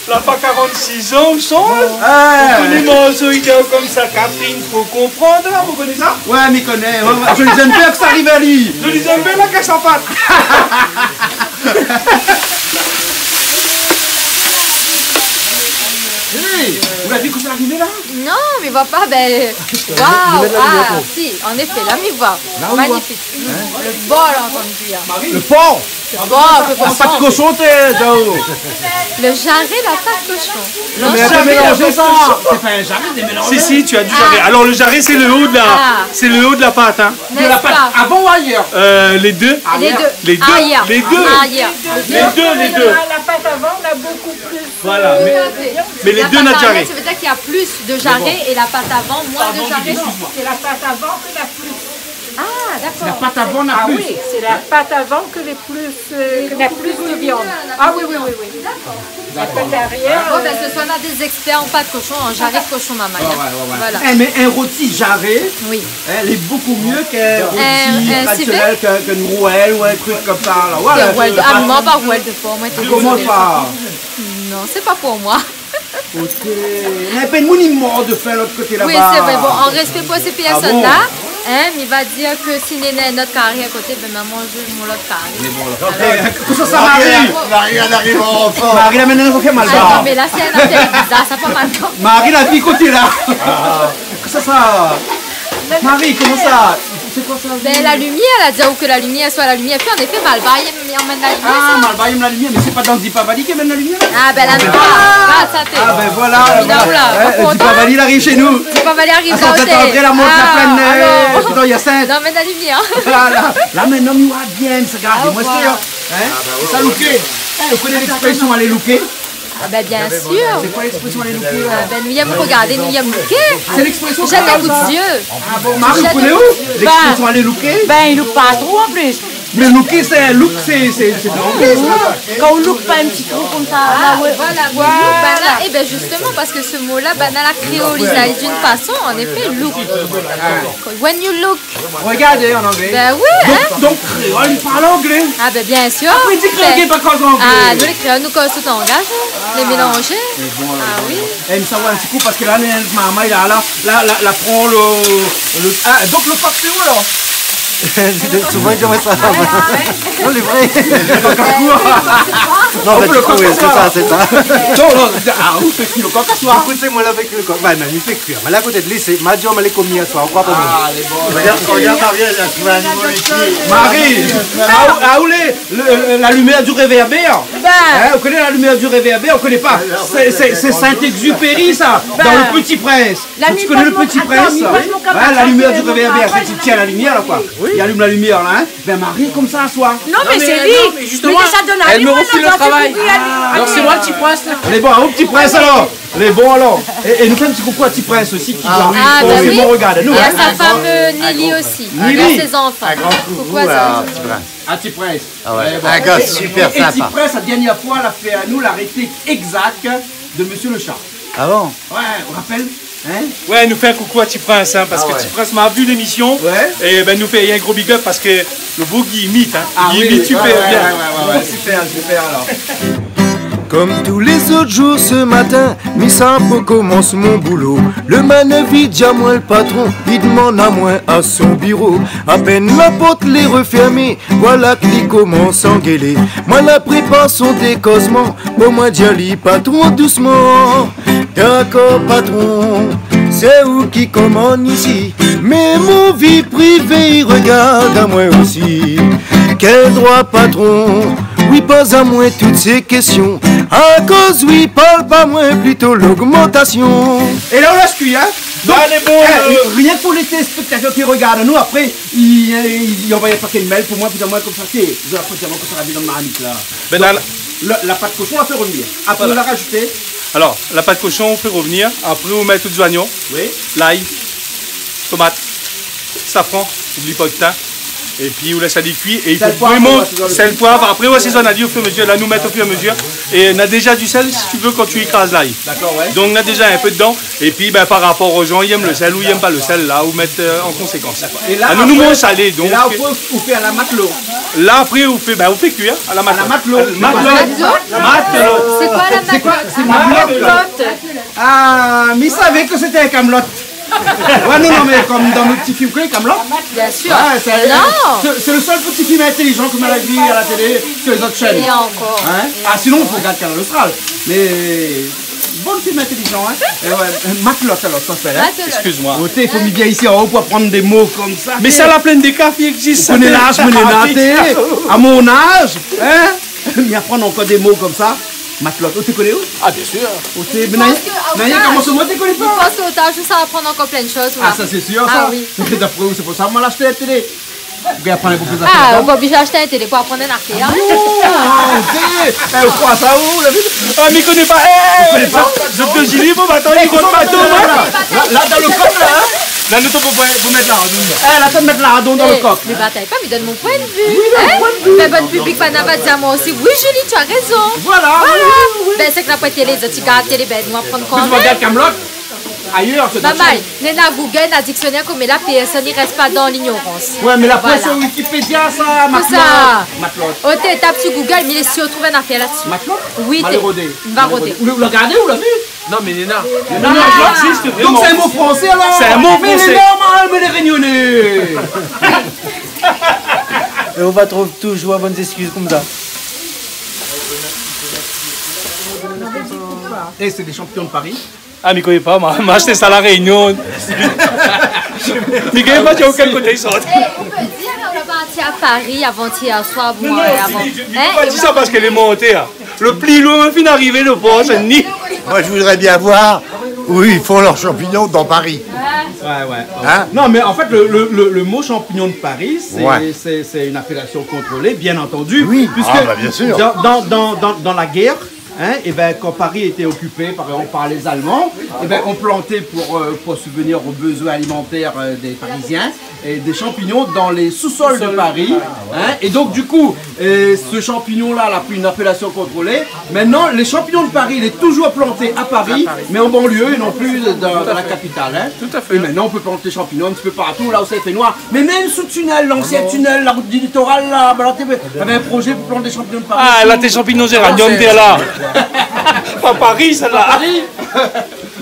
La pa karant-sis an, ou san, hein ? Ah. Ou koné morso i di konmsa, Catherine, fo konprann, la, ou koné sa ? Ouais, mi koné. Ouais, ouais. Johnny Jumper, sa i ariv ali. Johnny Jumper, la kas la pat. Hey, ou la vi kosa la arivé la ? Non, mi voi pa, ben, waouh, ah, si, an éfé, la, mi voi. La, ou voi. Magnifique. Hein ? Le bol, antann dir. Le por. Bon, la pat koshon, té, Dao. Le jaré, la pat koshon. Non, mé atann, mélanz sa. Sé pa in jaré, sé mélanzé. Si, si, tu as du jarret. Ah. Alors, le jarret, c'est le haut de la, c'est le haut de la pâte, hein. De la pâte, avant ou arrière ? Euh, les deux. Les deux. Les deux. Arrière. Les deux. Arrière. Les deux, les deux. La, la pâte avant, on a beaucoup plus de viande. Voilà, mais, mais les deux, on a du jarret. La pâte arrière, ça veut dire qu'il y a plus de jarret et la pâte avant, moins de jarret. Pardon, excuse-moi. C'est la pâte avant que la plus. Ah, d'accord. La pâte avant, on a plus. Ah oui, c'est la pâte avant que les plus, euh, que la plus de viande. Ah oui, oui, oui, oui. D'accord. La pâte arrière, bon, ben, euh, ce soir, on a des experts en pâte cochon, en jarret de cochon marmaille, hein. Ouais, ouais, ouais, ouais. Voilà. Eh, mais un rôti jarret, oui, hein, il est beaucoup mieux qu'un rôti traditionnel, qu'un, qu'une rouelle ou un truc comme ça, là. Voilà, la pâte. Rouelle, ah, moi, pas rouelle de porc, moi, t'es désolée. Comment ça ? Non, c'est pas pour moi. Ok. Mé pèn moun i mor de fin lot koté laba. Oui, c'est vrai. Bon, en respect pour ces personnes-là, hein, mi va dir ke si néna in not kari a koté, ben, mi manz mon lot kari. Mé bon, la. Alor. Eh, kosa sa, Marie ? Marie, èl i ariv an fors. Marie, la, mintnan, sa i fé mal, ah, non, mé la, sé in afèr bizar, sa i fé mal, non. Marie, la vi koté la. Kosa sa ? Marie, koman sa ? Sé koi sa ? Ben, la limièr, la di aou ke la limièr, soi la limièr. Pi, an éfé, Malbar i amenn la limièr, sa. Ah, Malbar i amenn la limièr, mé sé pa dan Deepavali i amenn la limièr, la ? Ah, ben, la, non. Ah, ben voilà, voilà. Hein, Deepavali i ariv shé nou. Deepavali i ariv, sa, ou té. Apré la mont la plèn, euh, alor, dan Hyacinthe. Non, mé la limièr. Voilà. La, mintnan, mi oi bien, sa i gard, ah, moin, sé, hein. Ah, ben, ouais, sa, ouais, louké. Hein, ou koné l'expression « alé louké » ? Ah ben, bien sûr. Sé koi l'expression « alé louké » la ? Ah ben, nou yèm rogardé, nou yèm louké. Sé l'expression kréol, sa ? Jette un coup d'œil. Ah bon, Marie, ou koné ou ? Jette un coup d'œil. L'expression « alé louké » ? Ben, i loup pa tro an plis. Mé looké, sé, look, sé, sé, sé de l'anglé, sa. Kan ou look pa in ti kou konmsa, la, ouais. Voilà, voilà. Voilà. Ébin, justement, parce que ce mot-là, ben, on l'a créolisé d'une façon, en effet, look. When you look. Regardez en anglais. Ben oui, hein. Donc, donc, kréol, li parl anglé. Ah, ben, bien sûr. Apré, li di kréol, li parl anglé. Ah, nou, lé kréol, nou koz tout langaz, hein. Lé mélanzé. Ah oui. Eh, mi sava in ti kou, parske la, nout marmay, la, la, la, la, la pran le, le, ah, donk le kok, sé ou, la ? Souvan, li di amoin sa. Non, lé vré. Le kok a soir. Non, mé le kok a soir, sé sa. Non, non, ah, ou fé kui le kok a soir. Ékout, sé moin la fé kui le kok. Bin, mé li fé kui. Mé la, koté de li, sé, ma di, mé lé komi a soir, ou kroi pa moin. Ah, lé bon. Regarde, regarde, Marie, elle a trouvé un nouveau métier. Marie, ah, ou, ah, ou lé, le, la lumière du réverbère. Hein, ou koné la lumière du réverbère, ou koné pa. Sé, sé, sé Saint-Exupéry, sa, dans Le Petit Prince. Tu connais Le Petit Prince, sa ? Hein, la lumière du réverbère, sé, tu tiens la lumière, là, quoi. Oui. Il allume la lumière, là, hein. Bin, Marie, konmsa, a soir. Non, mé sé li. Non, mé justement, elle me refile le travail. Alors, c'est moi le petit prince, là. Lé bon, o Ti Prins, alor. Lé bon, alor. É, é nou fé in ti koukou a Ti Prins osi, ki doi forséman regard anou, hein. Ah, ben oui. Et à sa femme, euh, Nelly aussi. Nelly. Et à ses enfants. Un grand coucou à Ti Prins. A Ti Prins. Ah ouais, un gars super sympa. É, é Ti Prins, la dernièr foi, la fé anou la réplik égzak de Monsieur le Chat. Ah bon ? Ouais, ou rapèl, hein ? Ouais, nou fé in koukou a Ti Prins, hein, parske Ti Prins la vi lémisyon. Ouais. É bin, nou fé in gro big up parske le boug i imit, hein. Ah oui, oui, super bien. Ouais, ouais, super, super, alor. Comme tous les autres jours ce matin, mi sava pou komans mon boulo. Le manœuvrier i di amoin, le patron i demann amoin a son biro. Apèn la port lé refèrmé, voilà ke li komans angélé. Moin la prépar son dékozman, pou moin dir ali, patron, dousman. Dakor, patron, sé ou ki komann isi. Mé mon vi privé i regard amoin osi. Kèl droi, patron, ou i poz amoin tout sé késtion ? Akoz ou i parl pa moin plito logmantasyon ? É la, ou la kui, hein ? Donk, alé, bon, eh, euh, rienk pou lé téléspèktatèr ki regard anou, apré, i, i, i anvoy in paké mail pou moin, pou dir amoin konmsa, té, zot la fé amoin konmsa, la vi dan marmit, la. Bin, donk, la, la, la pat koshon, la fé revenir. Apré, ou la rajout. Alor, la pat koshon, ou fé revenir. Apré, ou mèt tout zoignon, lay, tomat, safran, oubli pa le tin. Épi, ou lès ali kui. É i fo vréman sèl, poiv, apré, ou asézone ali o fur é a mezir. La, nou mèt o fur é a mezir. É na déza du sèl, si tu veux, kan ou ékraz lay. Dakor, ouais. Donk, na déza in pé dedan. Épi, bin, par rapor o jan, i èm le sèl ou i èm pa le sèl, la, ou mèt, euh, an konsékans. Dakor. É la, nou, nou manz salé, donk. É la, apré, ou fé a la matlo. La, apré, ou fé, bin, ou fé kui, hein, a la matlo. A la matlo. Matlo. Matlo. Sé koi la matlo ? Sé koi ? Sé matlo. Ah, mi savé ke sété in Kaamelott. Ouais, non, non, mé konm dan nout ti film, koi, Kaamelott. Bien sûr. Ouais, sé, sé, sé le sèl ti film intélizan ke moin la vi a la télé, su lé zot shèn. É ankor. Hein ? Ah, sinon, ou pé regard Kanal Austral. Mé bon film intélizan, hein. É ouais, Matlotte, alor, sa i apèl, hein. Matlotte. Excuse-moi. Oté, i fo mi vien isi an-o pou aprann dé mo konmsa. Mé sa, la Plaine des Cafres i égzis, sa. Ou koné laz, moin néna, té, a mon az, hein, mi aprann ankor dé mo konmsa. Matlotte. Ou té koné ou ? Ah, bien sûr. Ou té, mé na, na, koman sa, moin té koné pa. Mi pans ke o laz ou sa aprann ankor plin de shoz, ou la. Ah, sa sé sir, sa. Ah oui. D'apré ou, sé pou sa moin la ashté la télé. Ou gingn aprann in pé plis zafèr. Ah, ou pa oblizé ashté in télé pou aprann in afèr, hein. Ah bon, ah, oté. Eh, ou kroi sa, ou, la vi ? Ah, mi koné pa. Eh, ou koné pa ? Zot dé zili, bon, ba, atann, mi kont pa tout, hein. La, la, dan le kok, la, hein. La, nou, pou, pou, pou mèt la, nou. Eh, la, sa mèt la, donk, dan le kok. Eh, mé batay pa, mi donn mon poin de vi. Oui, le poin de vi. Hein ? Bin, bann piblik, bann la va dir amoin osi, oui, Julie, tu as raison. Voilà, oui, oui, oui. Bin, sé ke la poin télé, zot i gard télé, bin, nou aprann kan mèm. Plis ou va gard Kaamelott ayèr, sé dot shèn. Néna Google, néna diksionèr, koméla pèrsone i rès pa dan lignorans. Ouais, mé la prèv, sé Wikipédia, sa, Matlotte. Sé sa. Matlotte. Oté, tap su Google, mi lé sir ou trouv in afèr la dsi. Matlotte ? Oui, té. Malé rodé. Va rodé. Ou la, ou la gardé, ou la vi ? Non, mé néna. Néna, Matlotte, sé vréman. Donk sé in mo fransé, alor ? Sé in mo fransé. Mé lé normal, mé lé rényoné. É ou va trouv toujour bann zéskiz konmsa. Eh, sé dé shanpion de Paris. Ah, mi koné pa, ma, ma ashté sa La Rényon. Mi koné pa, ti okin koté i sort. Eh, ou pé dir, ou la parti a Paris avan-yèr soir, bon, euh, avan. Hein ? Di sa parske lé monté, hein. Le pli loin, fine arivé, le por, sé ni. Moi, je voudrais bien voir où ils font leurs champignons dans Paris. Ouais, ouais. Hein ? Non, mais en fait, le, le, le, le mot champignon de Paris, c'est, c'est, c'est une appellation contrôlée, bien entendu, puisque dans, dans, dans, dans la guerre, hein, eh ben, quand Paris était occupé, par exemple, par les Allemands, eh ben, on plantait pour, euh, pour subvenir aux besoins alimentaires, euh, des Parisiens. Et des champignons dans les sous-sols de Paris, hein. Et donc, du coup, euh, ce champignon-là, la, une appellation contrôlée. Maintenant, les champignons de Paris, il est toujours planté à Paris, mais en banlieue et non plus dans, dans la capitale, hein. Tout à fait. Et maintenant, on peut planter des champignons un petit peu partout, là où ça fait noir. Mais même sous tunnel, l'ancien tunnel, la route du littoral, là, bah, là, t'avais un projet pour planter des champignons de Paris. Ah, la, tes champignons géranium, t'es là. Pas Paris, celle-là. Paris.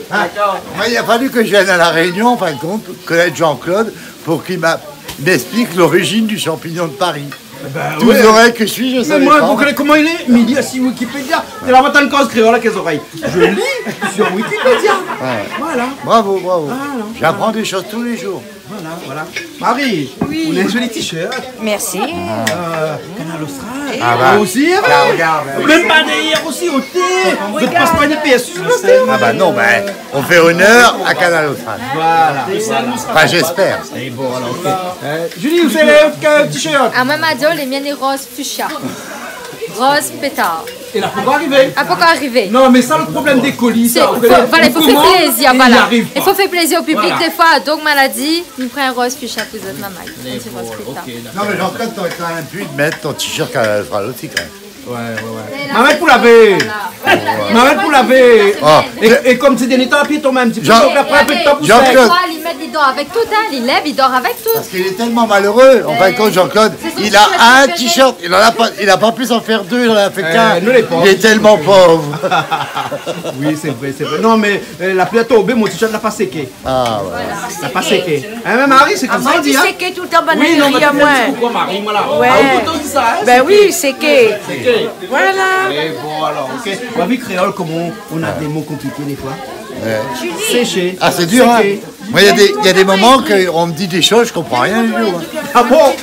D'accord. Moi, il a fallu que je vienne à La Réunion, en fin de compte, connaître Jean-Claude, pour qu'il m'a, m'explique l'origine du champignon de Paris. Ben, tout ouais. Vous aurez que suis-je, je savais pas. Mais moi, vous connaissez comment il est ? Midi assis Wikipédia. C'est la matin de cause créole avec les oreilles. Je lis sur Wikipédia. Ouais. Voilà. Bravo, bravo. Voilà. J'apprends des choses tous les jours. Voilà, voilà. Marie, oui, ou néna in zoli t-shirt. Merci. Euh, Kanal Austral. Ah bah. Ou osi, hein ? Tiens, regarde. Mèm pa dèrièr osi, oté. Regarde. Zot i pas pa in P S U, oté. Ah bah non, bah, on fait honneur à Kanal Austral. Voilà. Enfin, j'espère. Et bon, alors, ok. Euh, Julie, ou sé le, le t-shirt ? Ah, moin, ma di aou, le mien lé roz fuchsia. Roz pétar. É la pankor arivé. La pankor arivé. Non, mé sa, le problèm dé koli, sa, ou koné, voilà, i fo fé plézir, voilà. I fo fé plézir o piblik défoi, donk, moin la di, nou pran in roz fuchsia pou zot, mamay. In ti roz pétar. Non, mé Jean-Claude, t'aurais quand même pu mettre ton t-shirt Kanal Austral aussi, quand même. Ouais, ouais, ouais. Mamay pou lavé. Mamay pou lavé. Ah. É, é kom sé dèrnié tan, pié i tonm in ti pé, donk la pran in pé de tan pou sèk. Jean-Claude. Li mèt, li dor avèk tout, hein. Li lèv, li dor avèk tout. Parce qu'il est tellement malheureux. En fin de compte, Jean-Claude, il a un t-shirt. Il en a pas, il a pas pu s'en faire deux, il en a fait qu'un. Euh, nous, les pauvres. Il est tellement pauvre. Oui, c'est vrai, c'est vrai. Non, mais, euh, la pli la tonbé, mon t-shirt la pa séké. Ah, ouais. La pa séké. Hein, mé Marie, sé konmsa i di, hein ? Ah, moin, mi di séké toultan, bann i ri amoin. Oui, non, mé sé konmsa, Marie, voilà. Ouais. Ah, ou di sa, hein, séké. Ben oui, séké. Séké. Voilà. É bon, alors, ok. Ou la vi, kréol, koman ou na dé mo konpliké défoi. Ouais. Séché. Ah, c'est dur, hein. Séké. Moi, il y a des, il y a des moments que on me dit des choses, je comprends rien du tout, hein. Ah bon ?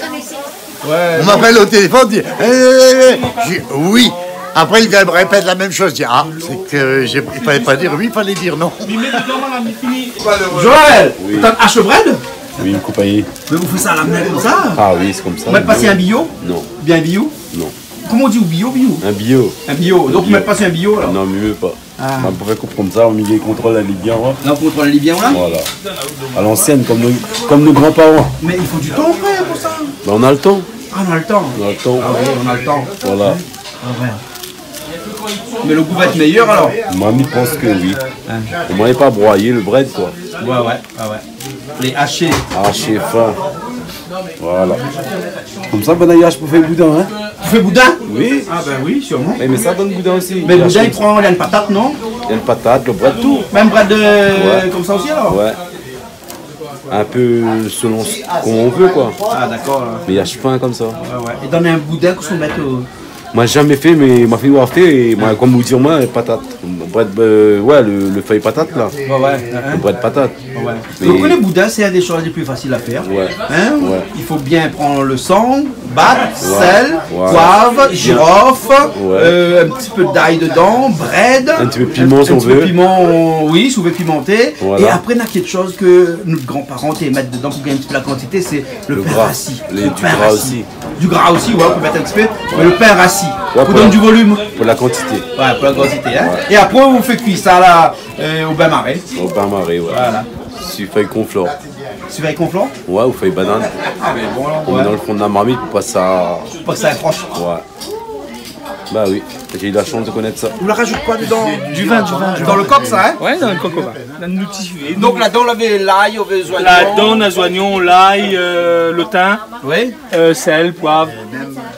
Ouais. On m'appelle au téléphone, on dit, « Eh, eh, eh, eh. » Je dis, « Oui. » Après, il vient me répète la même chose. Je dis, « Ah, c'est que j'ai, il fallait pas dire oui, il fallait dire non. » Joël, ou la in ashbrèd ? Oui, in koup aïe. Mé ou fé sa a la min konmsa ? Ah oui, c'est comme ça. Ou mèt pa si in biyo ? Non. Bien biyo ? Non. Koman ou di, biyo, biyo ? In biyo. In biyo. Donk ou mèt pa si in biyo, alor ? Non, mié pa. Ah. Mé pou fé koup konmsa, ou mèt, ou kontrol ali bien, ouais. La, ou kontrol ali bien, ouais. Voilà. À l'ancienne, comme nos, comme nos grands-parents. Mé i fo du tan, frèr, pou sa. Ben, on a le temps. Ah, on a le temps. On a le temps. Ah ouais, on a le temps. Voilà. Ah ouais. Mé le gou va èt méyèr, alor ? Moin, mi pans ke oui. Hein. Omoin, lé pa broyé, le brèd, koi. Ouais, ouais, ouais, ouais. Lé ashé. Ashé fin. Voilà. Konmsa, bann i ash pou fé boudin, hein ? Pou fé boudin ? Oui. Ah ben oui, sûrement. Mé, mé sa, dan le boudin osi. Mé le boudin, i pran, néna in patat, non ? Néna in patat, le brèd, tout. Mèm brèd, euh, konmsa osi, alor ? Ouais. Un peu selon ce qu'on veut, quoi. Ah, d'accord. Mé i ash fin konmsa. Ouais, ouais. É dan in boudin, kosa ou mèt, euh, Moin, zamé fé, mé ma fiy la fé, é moin, kom ou di, moin, patat. Brèd, euh, ouais, le, le fèy patat, la. Ouais, ouais, hein. Le brèd patat. Ouais. Mé ou koné, le boudin, sé inn dé shoz lé pli fasil a fèr. Ouais. Hein ? Ouais. I fo bien pran le san, bat, sèl, poiv, jirof, euh, in ti pé d'ay dedan, brèd, in ti pé piman, si ou vé. In ti pé piman, oui, si ou vé pimanté. Voilà. É apré, néna kékshoz ke nout granparan té i mèt dedan pou gingn in ti pé la kantité, sé le pin rasi. Le gra. Le pin rasi. Du gra osi, ouais, ou pé mèt in ti pé. Mé le pin rasi, pou done du volim. Pou la kantité. Ouais, pou la kantité, hein. Ouais. É apré, ou fé kui sa la, euh, o bin maré. O bin maré, ouais. Voilà. Si fèy konflor. Si fèy konflor ? Ouais, ou fèy banane. Ah, mé bon, alor, ouais. Ou mèt dan le fon de la marmit pou pa sa... Pou pa sa i aprosh. Ouais. Bah oui, j'ai eu la chance de connaître ça. Ou la rajout koi dedan ? Du vin, du vin, du vin. Dan le kok, sa, hein ? Ouais, dan le kok, ouais. Dan le ti... Donk, ladan, ou lavé lay, ou lavé zoignon. Ladan, néna zoignon, lay, euh, le tin, oui, euh, sèl, poiv,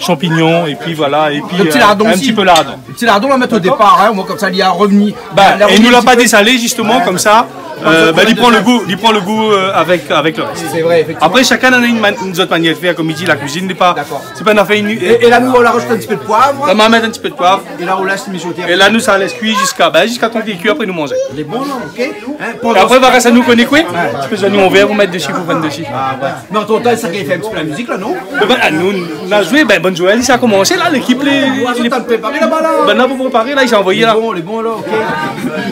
shanpignon, épi voilà, épi, euh, in ti lardon osi. Le ti lardon osi. Le ti lardon, ou la mèt o dépar, hein, omoin konmsa, li la revni. D'accord. Bah, é nou la pa désalé, zistoman, konmsa. Ouais, ouais. Euh, bah, li pran le gou, li pran le gou, euh, avèk, avèk le rès. Sé vré, éfèktivman. Apré, shakinn néna in man-, in zot manièr de fèr, kom i di, la kuizine, lé pa... D'accord. Sé pa in nafèr inu-, é, é la, nou, ou la rajout in ti pé d'poiv. La, ma mèt in ti pé d'poiv. É la, ou lès mijoté. É la, nou, sa lès kui ziska, bin, ziska tan li kui, apré nou manz. Lé bon, la, ok. Hein, é apré, va rès anou koné koué. Ouais. In ti pé zoignon vèr, ou mèt dési, ou vinn dési. Ah, ouais. Mé antretan, sa i fé in ti pé la mizik, la, non ? Bin, bin, nou, nou la zoué, bin, bonn zourné, sa la komansé, la, lékip, lé, lé... Ou la préparé laba, la ? Bin, la, pou préparé, la, i sa anvoyé, la. Lé bon, lé bon, la, ok.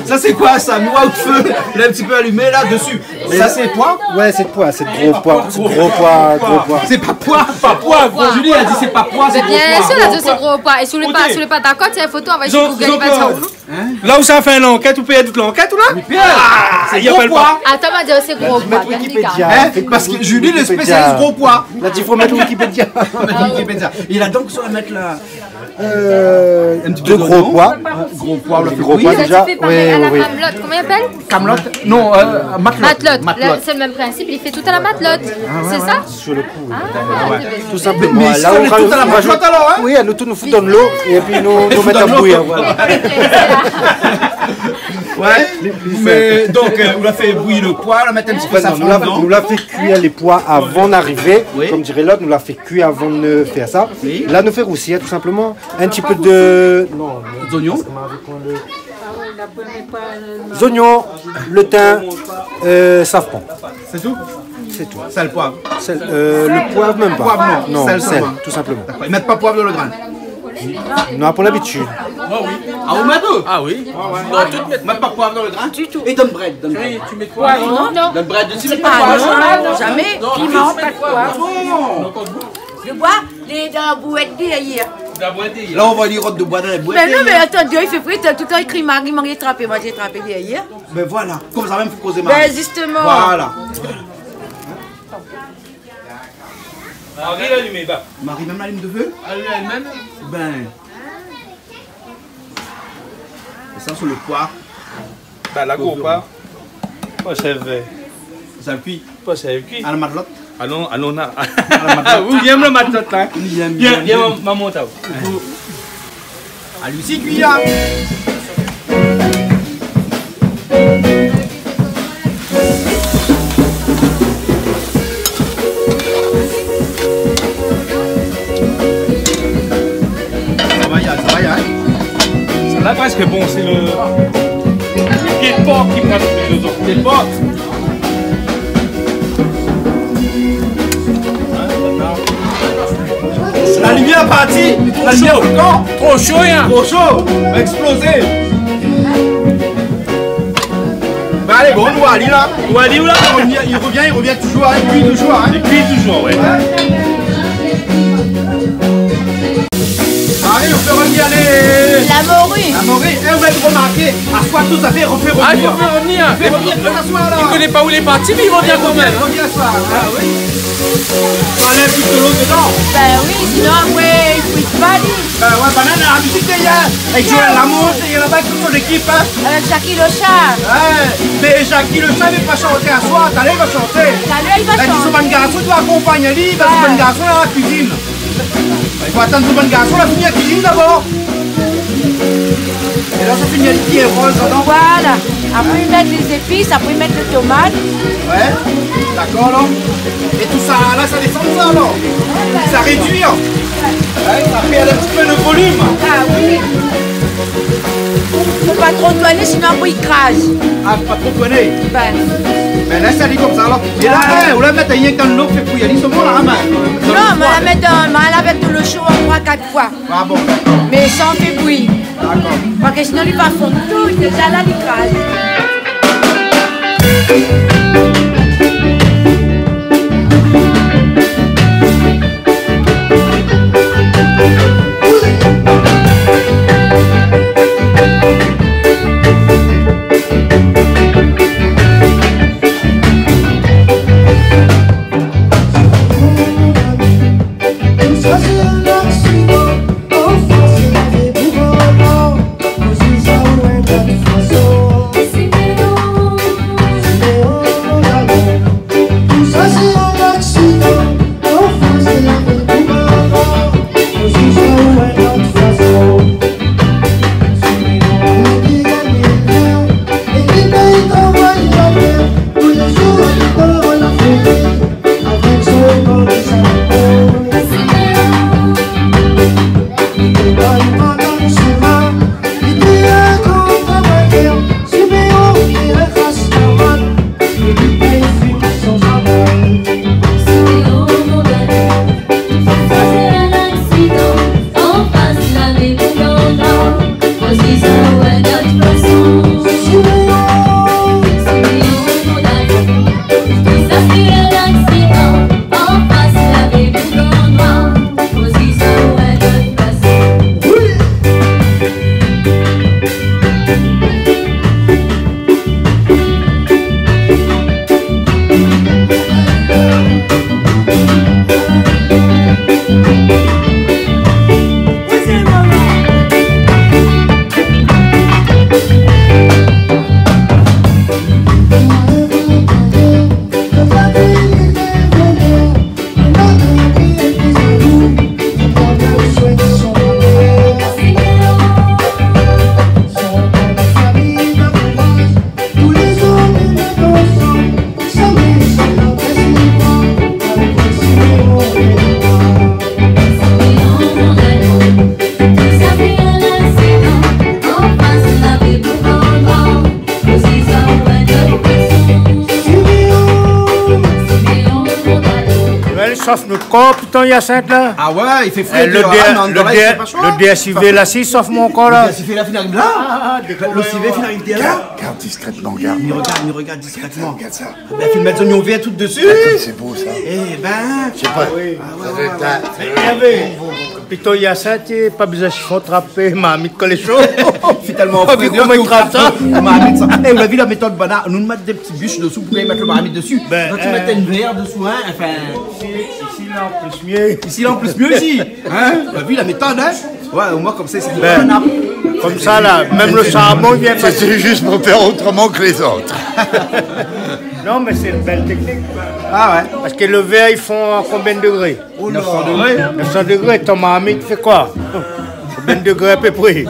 Sa, sé koi, sa ? Nou, out fé, lé in ti pé alimé, la, dési. Sa sé poi ? Ouais, sé poi, sé gro poi, sé gro poi, gro poi. Sé pa poi, pa poi, gro. Julie la di sé pa poi, sé gro poi. Bien sir, la di sé gro poi. É si ou lé pa, si ou lé pa dakor, sé in foto, anvoy si Google, li va dir aou. La ou sa fé in ankèt, ou pé èd tout lankèt ou la ? Mé Pierre, sé gro poi. Atann, ma di sé gro poi. Mèt Wikipédia. Parske Julie lé spésialis gro poi. La di fo mèt Wikipédia. Mèt Wikipédia. É la donk, sa va mèt la, euh, in ti pé de gro poi. Gro poi, ou la fé bouyi. Sa i fé parèy a la Kaamelott. Koman i apèl ? Kaamelott ? Non, euh, matlot. Matlot. Sé le mèm prinsip, li fé tout a la matlot. Sé sa ? Sur le kou. Ah, ouais. Tout sinpleman. Mé la, si ou rajout tout a la matlot alor, hein ? Oui, nou tout nou fout dann lo épi nou, nou mèt a bouyi, voilà. Ouais. Mé donk, euh, ou la fé bouyi le poi, ou la mèt in ti pé safran dedan. Nou la fé kui lé poi avan d'arivé. Oui. Konm diré lot, nou la fé kui avan de fé sa. Oui. La nou fé rousi, tout sinpleman. In ti pé de, non, zonion. Zonion, le tin, euh, safran. Sé tout ? Sé tout. Sèl, poiv. Sèl, euh, le poiv mèm pa. Poiv, non. Non, sèl, tout sinpleman. Dakor. I mèt pa poiv dan le grin ? Non, pou labitid. Ah oui. Ah, ou mèt ? Ah oui. Ouais, ouais. Non, tout mèt. Mèt pa poiv dan le grin ? Ditou. É dann brèd, dann brèd. Poiv, non ? Non. Dann brèd osi, mèt pa poiv. Ah non, non, non, zamé. Piman, pa de poiv. Ah bon ? Le boi, lé dan la bouèt dèryèr. Dan la bouèt dèryèr. La, ou voi li rod de boi dan la bouèt dèryèr. Mé non, mé atann, i fé fri, toultan i kri Mari, Mari la trapé, Mari la trapé dèryèr. Bin voilà, konmsa mèm fo kozé, Mari. Bin zistoman. Voilà. Mari la alim, ba. Mari mèm la alim de fé ? Alim èl mèm. Bin. É sa, sé le poi. Ba, la gro poi. Poi sèv. Sa kui. Poi sèv kui. A la matlot. Alon, alon, na. A la matlot. Ou yèm la matlot, hein ? Ou yèm, yèm, yèm, yèm. Maman, ta. Alé, si kui, hein. Sa va, ya, sa va, ya, hein ? Sa la prèsk bon, sé le, le pié de por ki pran le plis de tan. Pié de por. Hein, sa va. La limièr la parti. La limièr, kan ? Tro sho, hein ? Tro sho. Va èksplozé. Bin alé, bon, nou alé la. Nou alé la ? I revien, i revien, i revien touzour, hein, i kui touzour, hein. I kui touzour, ouais. Alé, ou fé revnir lé... La mori. La mori. É, ou va romarké, aswar tout sa fé, ou fé revnir. Ah, i fo fé revnir. Fé revnir tout aswar la. I koné pa ousa lé parti, mé i revien kan mèm. I revien aswar, hein. Ah oui. Alé, in ti pé dolo dedan. Bin oui, sinon apré i kui pa li. Bin ouais, banna la mizik dèryèr. Avèk Joël Lamour, sé laba tout son lékip, hein. Avèk Jacky Lochard. Ouais, mé Jacky Lochard i vé pa shanté aswar, talèr li va shanté. Talèr li va shanté. Bin, di son bann garson i doi akonpagn ali, parske son bann garson la kuizine. I fo atann son bann garson la fini la kuizine dabor. É la, sa fini ali pié roz dedan. Voilà. Apré, i mèt lé zépis, apré, i mèt le tomat. Ouais, dakor, alor. É tout sa, la, sa désann sa, alor. Sa rédui, hein. Ouais, sa pèrd in ti pé de volim. Ah oui. Fo pa tro tourné, sinon apré, i kraz. Ah, fo pa tro tourné. Bin. Mé la, sa lé konmsa, alor. É la, hein, ou la mèt rienk dann lo, fé bouyi ali solman la, hein, mé... Non, mé la mèt dann, mé la mèt dann lo sho ankor troi, kat foi. Ah bon, dakor. Mé san fé bouyi. Dakor. Parske sinon, li va fonn tout, déza la, li kraz. Sof nout kor, piton Yasint la. Ah ouais, i fé fri. Eh, lo dèr-, lo dèr-, lo dèr sivé la, si sof mon kor la. Lo dèr sivé la, fine ariv la. Ah, ah, dékor, lo sivé fine ariv la. Gard, gard diskrètman, gard. Mi rogard, mi rogard diskrètman. Gard sa. Bin, fine mèt zoignon vèr tout dési. Gard konm sé bo sa. Eh bin. Sé pa... Ah oui. Ah ouais, ouais, ouais. Mé Hervé, piton Yasint, pa bezoin shifon, trap marmit kan lé sho. Finalement, pa vu koman i trap sa. Marmit sa. Eh, ou la vi la métod banna, nou mèt dé ti bus dési pou mèt lo marmit dési. Bin, donk, ti mèt in vèr dési, hein, anfin. Isi, isi la, an plis myé. Isi la, an plis myé isi. Hein ? Ou la vi la métod, hein ? Ouais, omoin konmsa, sé... Bin, konmsa la, mèm lo sharbon i vien pa. Sé zis pou fé otroman ke lézot. Non, mé sé in bèl téknik. Ah ouais. Parske lo vèr, i fon a konbien de dégré ? Oh, nèf san dégré. Nèf san dégré, ton marmit i fé koi ? Konbien de dégré apépré ?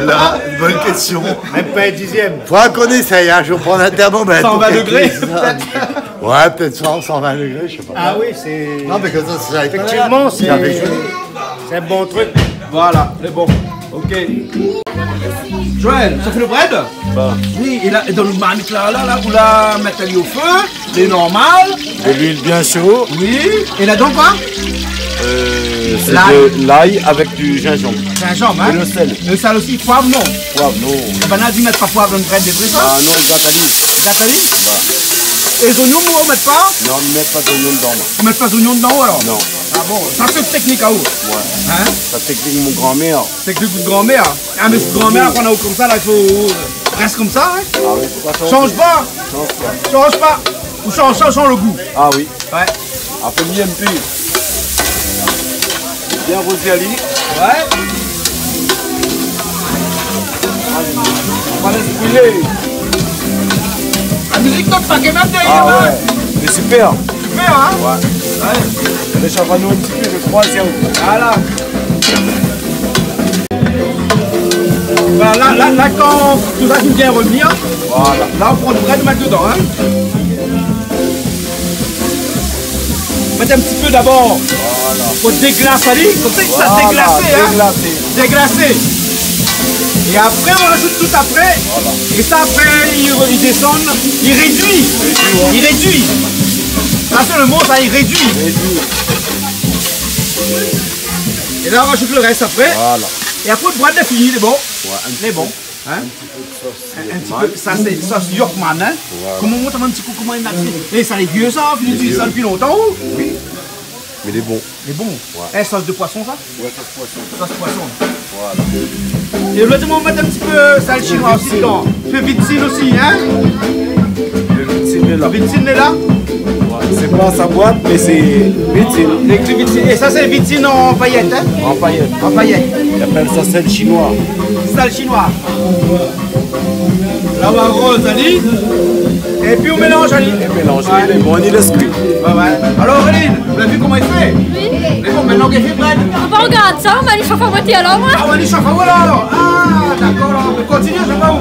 La, bone késtion. Mèm pa in dizièm. Fo in koné sa, in zour pran in tèrmomèt pou kalkilé sa. San vin dégré, pétèt. Ouais, pétèt san, san vin dégré, mi koné pa. Ah oui, sé... Non, mé konmsa, sé... Éfèktivman, sé, sé in bon trik. Voilà, sé bon. OK. Joël, sa fé lo brèd ? Ba. Oui, é la, é dan lo marmit la, la, la, ou la mèt ali o fé, lé normal. De l'huile bien chaude. Oui. É ladan koi ? Euh, c'est de l'ail avec du gingembre. L'ail. Gingembre, hein ? Et le sel. Lo sèl osi, poiv, non ? Poiv, non. Banna i di mèt pa poiv dan brèd, sé vré sa ? Ah non, zot i di. Zot i di ? Ba. É zoignon, ou mèt pa ? Non, mi mèt pa zoignon dedan, moin. Ou mèt pa zoignon dedan, alor ? Non. Ah bon, sa sé téknik aou ? Ouais. Hein ? Sa téknik mon granmèr. Téknik mon granmèr. Ah, mé sé granmèr, kan ou lé konmsa la, i fo rès konmsa, hein ? Ah oui, fo pa shanjé. Shanj pa. Shanj pa. Shanj pa. Ou shanj sa, shanj lo gou. Ah oui. Ouais. Apré, mi èm pi. Bien rozé ali. Ouais. Alé, nou va lès brilé. La mizik, tout, pa ké mèm dèrièr, hein. Ah ouais. Sé super. Super, hein ? Ouais. Ouais. Alé, sa va nou in ti pé de troizièm. Voilà. Voilà, la, la, la, kan tout sa i vien revnir, voilà, la, ou pran lo brèd, ou mèt dedan, hein. Mèt in ti pé dabor. Voilà. Fo déglasé ali, konmsa, sa... Voilà, déglasé, hein. Déglasé. Déglasé. É apré, ou razout tout apré. Voilà. É sa, apré, i, i désann, i rédui. Rédui, ouais. I rédui. Sa, sé lo mo, sa, i rédui. Rédui. É la, ou razout lo rès apré. Voilà. É apré, lo brèd lé fini, lé bon. Ouais, in ti pé. Lé bon. Hein ? In ti pé de sos Yorkman. In, in ti pé, sa sé sos Yorkman, hein ? Voilà. Koman, mont amoin in ti kou koman i lé. É sa lé vié sa, fini, sa dopi lontan, ou ? Oui. Mé lé bon. Lé bon. Ouais. Eh, sos de poison sa ? Ouais, sos poison. Sos poison. Voilà. É la, ou mèt in ti pé sèl shinoi osi dedan. Pé vitsin osi, hein ? Lo vitsin lé la. Vitsin lé la ? Ouais, sé pa sa boit, mé sé vitsin. Lé ékri vitsin. É sa, sé vitsin an payèt, hein ? An payèt. An payèt. I apèl sa sèl shinoi. Sèl shinoi. La, ou aroz ali. Épi ou mélanz ali. É mélanz ali, ouais. Lé bon, i lès kui. Ouais, ouais. Alor, Aurélie, ou la vi koman i fé ? Oui. Mé bon, mintnan ou fé brèd. Ou va rogard sa, ou va alé shof amoin, alor, moin. Ah, ou va alé shof amoin, alor. Ah, dakor, alor. Kontinié, mi sava ou.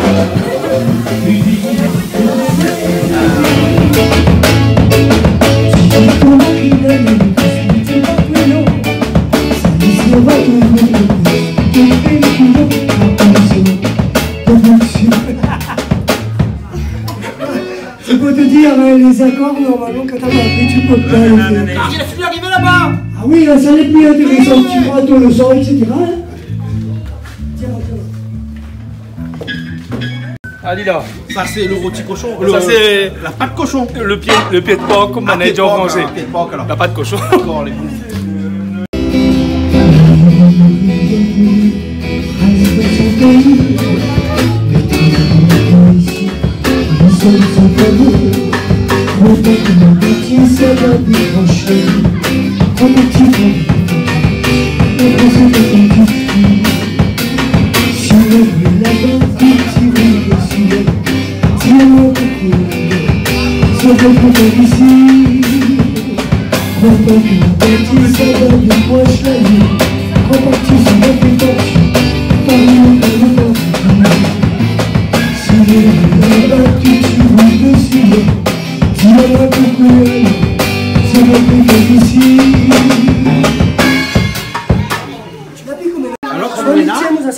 C'est pour te dire, hein, les accords, normalement, quand t'as pas appris, tu peux pas les faire. Ah, il a fini d'arriver là-bas. Ah oui, là, ça allait plus intéresser un petit peu à toi, le son, et cetera, hein. Tiens, tiens. Alé la. Sa sé lo roti koshon. Sa sé la pat koshon. Lo pié, lo pié de por, konm... Ah, pié de por, an fransé. Pié de por, alor. La pat koshon. Dakor, lé bon.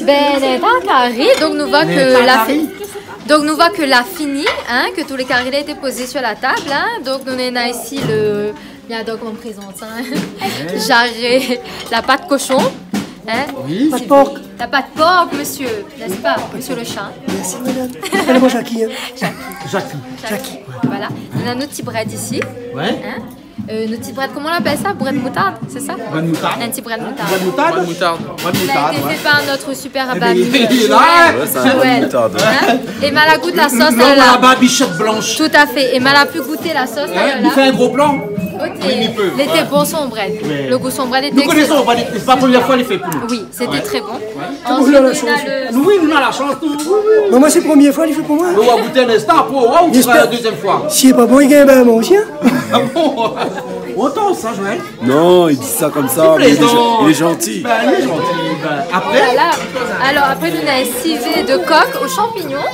Bin, lé tan kari, donk nou voi ke la fi-, donk nou voi ke la fini, hein, ke tout lé kari la été pozé sur la tab, hein. Donk nou néna isi lo, Bien, donk, nou prézant, in. Ouais. Jarret la pat koshon, in. Oui. Pat por. La pat por, mésyé, n'est-ce pas, mésyé le chat ? Merci, madame. Appelez-moi Jackie, hein. Jackie. Jackie. Jackie. Voilà. Nou na nout ti brèd isi. Ouais. In ? Euh, nout ti brèd, koman i apèl sa ? Brèd moutard, sé sa ? Brèd moutard. In ti brèd moutard. Brèd moutard. Brèd moutard. Brèd moutard, ouais. Il a été fait par notre super ami, euh, Joël. Ouais, sé in brèd moutard. Joël. In ? É ma la gout la sos, la. Laba bichot blansh. Tout à fait. É ma la pu gouté la sos, la. Ouais, la fé in gro plan. Ok. Oui, mi pé. Lété bon son brèd. Ouais. Le gou son brèd lété excellent. Nou koné son brèd, sé pa la promièr foi li fé pou nou. Oui, c'était très bon. Ouais. Ensuite, nou na la shans. Nou, oui, nou na la shans, nou. Oui, oui. Non, moin, sé la promièr foi li fé pou moin. Nou va gouté in instan, apré, ou va gouté la dézièm foi. J'espère. Si lé pa bon, li gingn pa moin osi, in. Ah bon ? Otan sa, Joël. Non, il dit ça comme ça, mais il est gen-, il est gentil. Li plézant. Ben, li lé zanti. Ben, apré ? Voilà. Alors, après, nou na in sivé de coq aux champignons.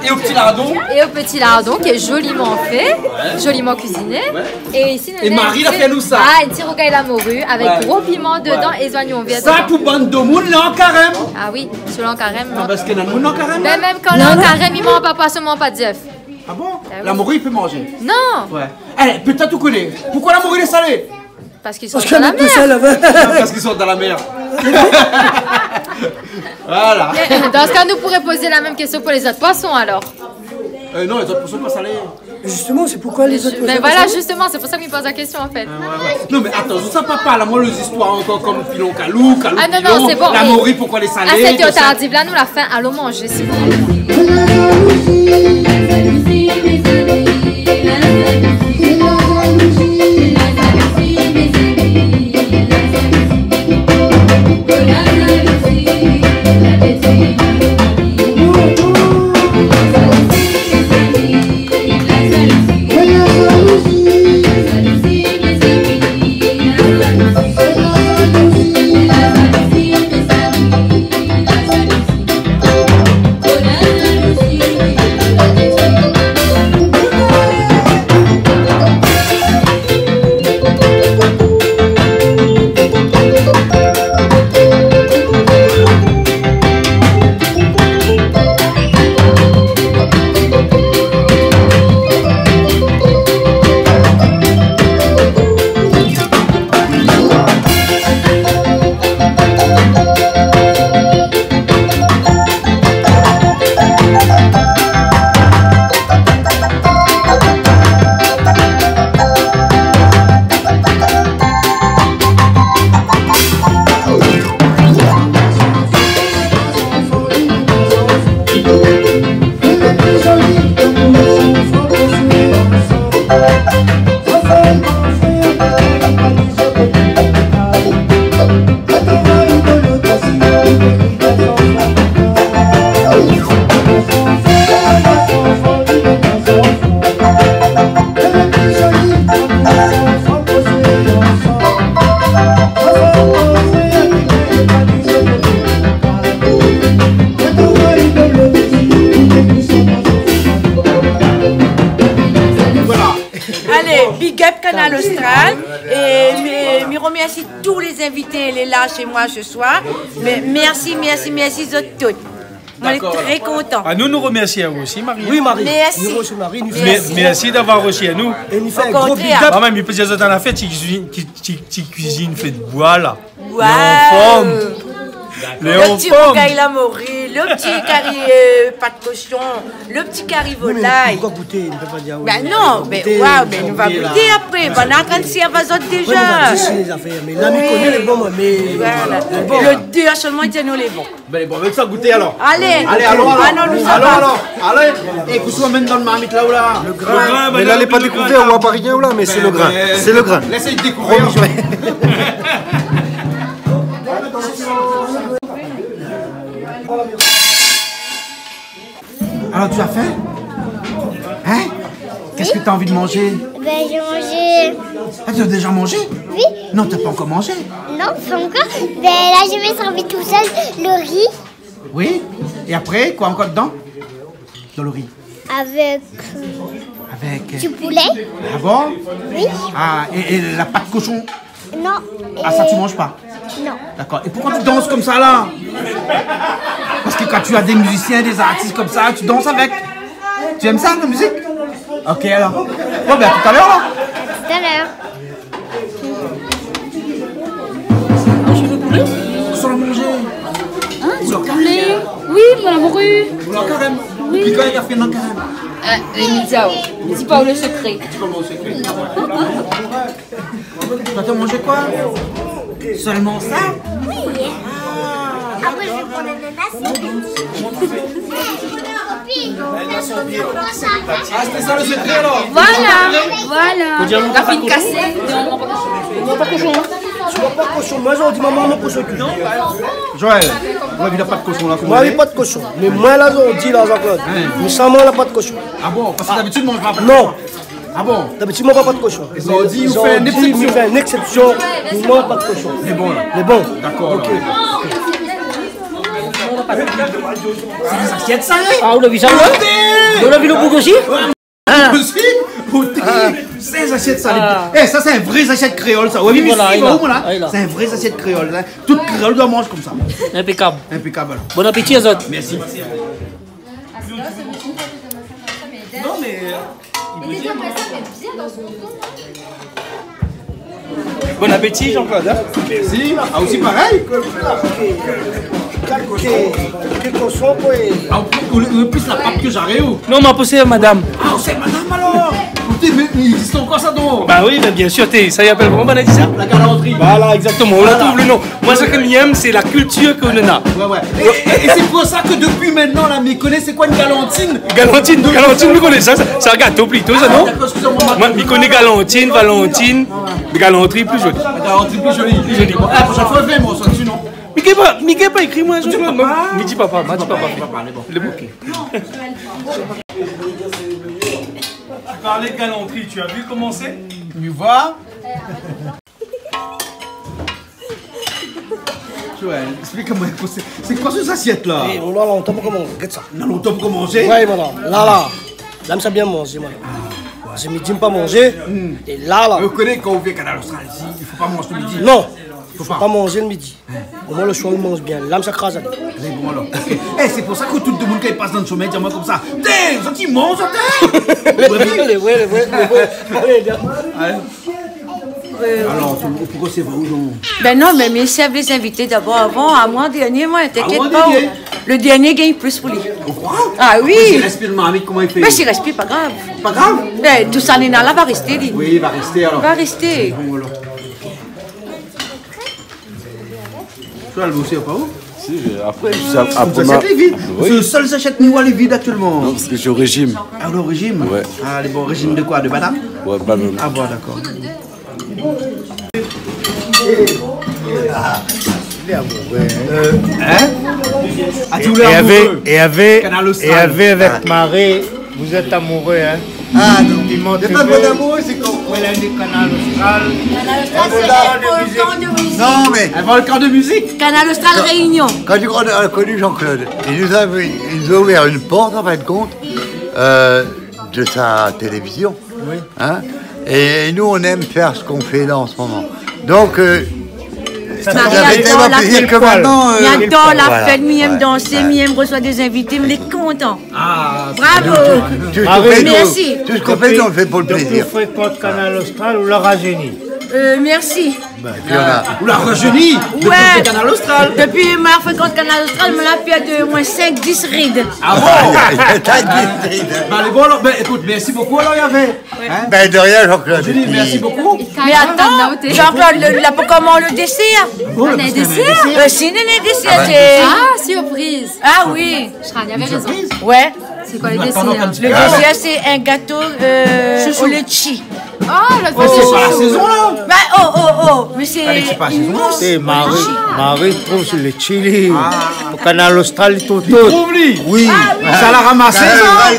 É o ti lardon. Et au petit lardon qui est joliment fait, joliment cuisiné. Ouais. Et ici, nou na in ti, ah, in ti rougay la mori avèk gro piman dedan é zoignon vèr dedan. Ouais. Sa pou bann domoun lé an karèm. Ah oui, si lé an karèm, non. Ah, parske na moun an karèm, la. Mé mèm kan lé an karèm, i manz pa poison, i manz pa d'zèf. Ah bon ? Ah oui. La mori, i pé manzé ? Non. Ouais. Eh, pétèt ou koné. Poukoi la mori lé salé ? Parske li sort dan la mèr. Parske li sort dan la mèr. Voilà. Mé, euh, dans ce cas, nous pourrions poser la même question pour les autres poissons, alors. Euh, non, les autres poissons, pas salés. Justement, c'est pourquoi les autres poissons pas salés ? Ben voilà, justement, c'est pour ça que je pose la question, en fait. Ah, ouais, ouais. Non, mé atann, sa pa parl amoin lé zistoir ankor konm pilon kalou, kalou pilon. Ah, non, non, c'est bon. La mori, poukoi lé salé, tout sa. À cette heure tardive-là, nous, la faim, allons manger, s'il vous plaît. Voilà. Allez, big up Kanal Austral. É mi, mi remèrsi tout lé zinvité, lé la shé moin se soir. Mé mèrsi, mèrsi, mèrsi zot tout. Moin lé tré kontan. D'accord. Ah, nou, nou remèrsi aou osi, Marie. Oui, Marie. Mèrsi. Nou remèrsi Marie, nou fé in gro... Mé, mèrsi d'avoir resi anou. É nou fé in gro big up. Au contraire. Ah, mé mi pé dir azot an afèr, ti kuizine, ti, ti, ti kuizine fé d'boi, la. Waouh. Lé an form. Lé an form. Le ti rougay la mori, le ti kari, euh, pat koshon, le ti kari volay. Non, mé nou pé pa gouté, nou pé pa dir, ah oui, nou pé pa gouté, waouh, mé nou va gouté apré. Banna kan si va zot déza. Oui, nou va gouté lé zafèr, mé la, mi koné lé bon, moin, mé... Voilà. Lé bon. Lodèr solman i di anou lé bon. Ben, bon, avèk sa, gouté alor. Allez. Allez, alon, alon. Ah non, nou sava. Alon, alon. Allez. É kosa ou amenn dan marmit la, ou la ? Le grin. Le grin, mé la, lé pa dékouvèr, ou la pa rien, ou la, mé sé le grin. Ben, ben, lès ali dékouvèr. Sé le grin. Promis. Alors, tu as faim ? Hein ? Qu'est-ce que t'as envie de manger ? Ben, j'ai mangé. Ah, tu as déjà mangé ? Oui. Non, t'as pas encore mangé. Non, pas encore. Ben, là, je vais servir tout seul le riz. Oui. Et après, quoi encore dedans ? Dans le riz ? Avec, euh, avec, euh, du poulet. Ah bon ? Oui. Ah, et, et la patte cochon ? Non. Ah, ça, tu manges pas ? Non. D'accord. Et pourquoi tu danses comme ça, là ? Parce que quand tu as des musiciens, des artistes comme ça, tu danses avec. Tu aimes ça, la musique ? Ok, alors. Bon, ben, à tout à l'heure, là. À tout à l'heure. Lo karèm. Oui. Pikan é kafé dan karèm. Ah, lé média, oui. Di pa ou le sekré. Di pa ou le sekré. Ou la manzé koi ? Solman sa ? Oui. Ah, apré, mi pran ananas. Ah, sété sa le sekré alor ? Voilà, voilà. Fo dir amoin la pa fine kasé. Moin pa koshon, in. Moin pa koshon. Moin, zordi, momon, mon koshon kui. Joël, moin la pa de koshon la. Moin la pa de koshon. Mé moin la, zordi la, Jean-Claude. Hein. Mé sa, moin la pa de koshon. Ah bon ? Parske dabitid, moin, mi manz pa de koshon. Non. Ah bon ? Dabitid, moin, pa, pa de koshon. É zordi, ou fé in éksépsion. Zordi, mi fé in éksépsion. Mi manz pa de koshon. Lé bon, la. Lé bon. Dakor, alor. Ok. Sé dé zasièt, sa, in ? Ah, ou la vi sa, la ? Oté ! Ou la vi lo boug osi ? Oté ! Ah. Osi ? Oté ! Ah. Sé dé zasièt, sa, lé bon. Ah. É, sa, sé in vré zasièt kréol, sa. Oui, oui, voilà, la. Sé in vré zasièt kréol, in. Tout kréol i doi manz konmsa. Inpékab. Inpékab, alor. Bon apéti, azot. Mèrsi. Non, mé, euh, Bon apéti, Jean-Claude, in ? Mèrsi. Ah, osi parèy ? Kalité, kalité koshon, koi. Ah, ou, ou, ou, plis la pat ke zaré, ou ? Non, ma posé madam. Ah, sé madam, alor ? Oté, mé, mé i égzis ankor sa, donk ? Ba oui, bin, biensir, té, sa i apèl koman, banna i di sa ? La galantri. Voilà, égzaktoman, ou la trouv le non. Moin, sak mi yèm, sé la kiltir ke nou néna. Ouais, ouais. É, é, é sé pou sa ke dopi mintnan, la, mi koné sé koi in galantine. Galantine, galantine, mi koné sa, sa, sé in gato plito, sa, non ? Ah, dakor, eskizé amoin. Moin, mi koné galantine, valantine, mé galantri pli zoli. Galantri pli zoli. Pli zoli. Bon, la proshèn foi, vien, moin, sa dsi, non ? Mi gingn pa, mi gingn pa ékri, moin, Jean-Claude, non ? Mi di papa, ma di papa. Di papa, lé bon. Lé bon, ok. Tu parlais de galanterie, tu as vu comment c'est ? Mi voi. Joël, esplik amoin, sé, sé koi se zasièt la ? É, nou na lontan pou komansé, gèt sa. Na lontan pou komansé ? Ouais, voilà. La, la. La, mi sa bien manzé, moin. Sé midi, mi pa manzé. Hmm. É la, la. Ou koné kan ou vien Kanal Austral isi, i fo pa manz le midi. Non. Fo pa manzé le midi. Omoin, le soir, ou manz bien. La, mi sa kraz, alé. Lé bon, alor. É, sé pou sa ke tout demoun, kan i pas dan le shomin, i di amoin konmsa : « Té, zot i manz, té ! » Lé vré, lé vré, lé vré, lé vré. Alé, bien. Ouais. Alor, pou, pou koi sé vré ou non ? Bin non, mé mi sèrv lé zinvité dabor, avan, amoin an dèrnié, moin, t'inquiète pas. Ah, ou an dèrnié ? Le dèrnié i gingn plis pou li. Ou kroi ? Ah oui. Apré, si i rès pi le marmit, koman i fé ? Mé si i rès pi, pa grav. Pa grav ? Bin, tout sa néna la va rèsté, li. Oui, i va rèsté, alor. Va rèsté. Bon, alor. Ou la bossé pa ou ? Si, je, apré, sa, apré ma... Zasièt lé vid. Oui. Sé le sèl zasièt mi voi lé vid aktièlman. Non, parske mi lé o régime. Ah, ou lé o régime ? Ouais. Ah, lé bon, régime de koi ? De banane ? Ouais, banane. Ah bon, dakor. Lé amoureux, in ? Euh, in ? Ah, ou lé amoureux ? Et avec, et avec, Kanal Austral. Et avec, avec Marie, vous êtes amoureux, hein ? Ah, non. Piment de bœuf. Mon amour, c'est quand... Voilà, du Kanal Austral. Kanal Austral, c'est un volcan de musique. Non, mais un volcan de musique. Kanal Austral Réunion. Quand, quand on a connu Jean-Claude, il nous a, il nous a ouvert une porte, en fin de compte, euh, de sa télévision. Oui. Hein ? Et nous, on aime faire ce qu'on fait là en ce moment. Donc, euh, ça fait tellement plaisir que maintenant, euh, mi ador la fèt, mi yèm dansé, mi yèm resevoir dé zinvité, mi lé kontan. Ah, bravo. Tout, tout, tout ce qu'on fait, nous, tout ce qu'on fait, nous, on le fait pour le plaisir. Mèrsi. Donk, ou frékant Kanal Austral, ou la rajéni ? Euh, mèrsi. Bin, épi, ou la rajéni dopi Kanal Austral. Dopi ma frékant Kanal Austral, moin la pèrd omoin sink, dis rid. Ah bon ? Aïe, aïe, aïe, t'as dit. Bin, lé bon, alor, bin, ékout, mèrsi bokou, alor, Hervé. Ouais. Hein ? Bin, de rien, Jean-Claude. Julie, mèrsi bokou. Mé atann, Jean-Claude, le, la, pou koman le désèr ? Oh, le désèr. Euh, si, le, le désèr, sé... Ah, surprise. Ah oui. Shrine avait raison. Une surprise ? Ouais. C'est quoi le dessert ? Le dessert, c'est un gâteau, euh, au litchi. Oh, la... Mé sé pa la sézon, la. Bah, oh, oh, oh, mé sé... Alé, sé pa la sézon, la. Sé Marie, Marie trouv le litchi, li. Ah. Au Kanal Austral, tout, tout. Li trouv, li ? Oui. Ah, oui. Sa la ramasé, sa ?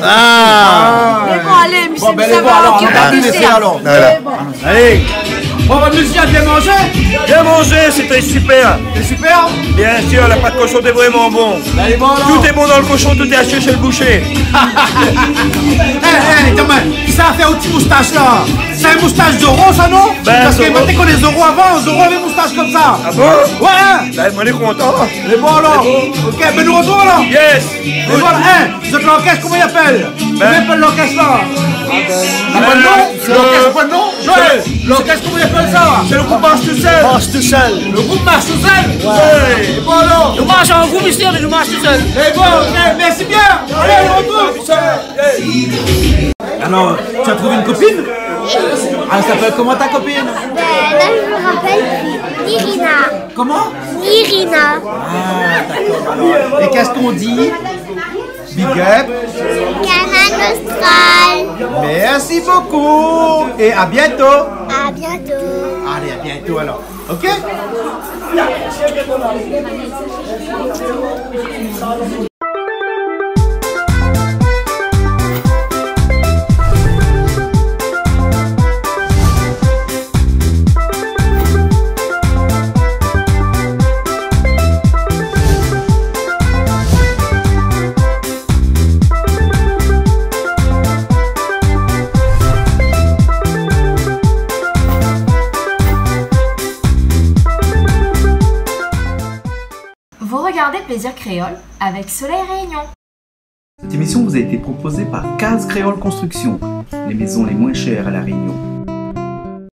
Ah. Mé bon, alé, mé sé sa, alor, alor. Voilà. Mé bon. Alé. Bon, votre musicien, bien mangé ? Bien mangé, c'était super. C'était super ? Bien sûr, la pâte cochon était vraiment bon. Bah, lé bon, alor. Tout est bon dans le cochon, tout est acheté chez le boucher. Eh, eh, atann, sa i fé out ti moustash la. Sé in moustash Zorro, sa, non ? Bin, Zorro. Parske moin té koné Zorro avan, Zorro lavé moustash konmsa. Ah bon ? Ouais, hein ? Bin, moin lé kontan. Lé bon, alor. Lé bon. Ok, bin, nou artrouv, alor. Yes. Lé bon, hein ? Zot lorkès, koman i apèl ? Bin. Koman i apèl lorkès la ? Ah bin, la bann non ? Euh, lorkès, bann non ? Joël, lorkès, koman i apèl sa ? Sé le group Marche Tout Seul. Marche Tout Seul. Le group Marche Tout Seul ? Ouais. Ouais. É bon, alor ? Sé in gro mistèr, mé nou marsh tousèl. Mé bon, mé, mé sé bien. Alé, on retrouve. Alors, tu as trouvé une copine ? Ah, elle s'appelle comment, ta copine ? Ben, là, je me rappelle plus. Irina. Comment ? Irina. Ah, d'accord, alors. Et qu'est-ce qu'on dit ? Big up. Kanal Austral. Merci beaucoup. Et à bientôt. À bientôt. Allez, à bientôt alors. OK ? Vous regardez Plaisir Créole avec Soleil Réunion. Cette émission vous a été proposée par Case Créole Construction, les maisons les moins chères à La Réunion.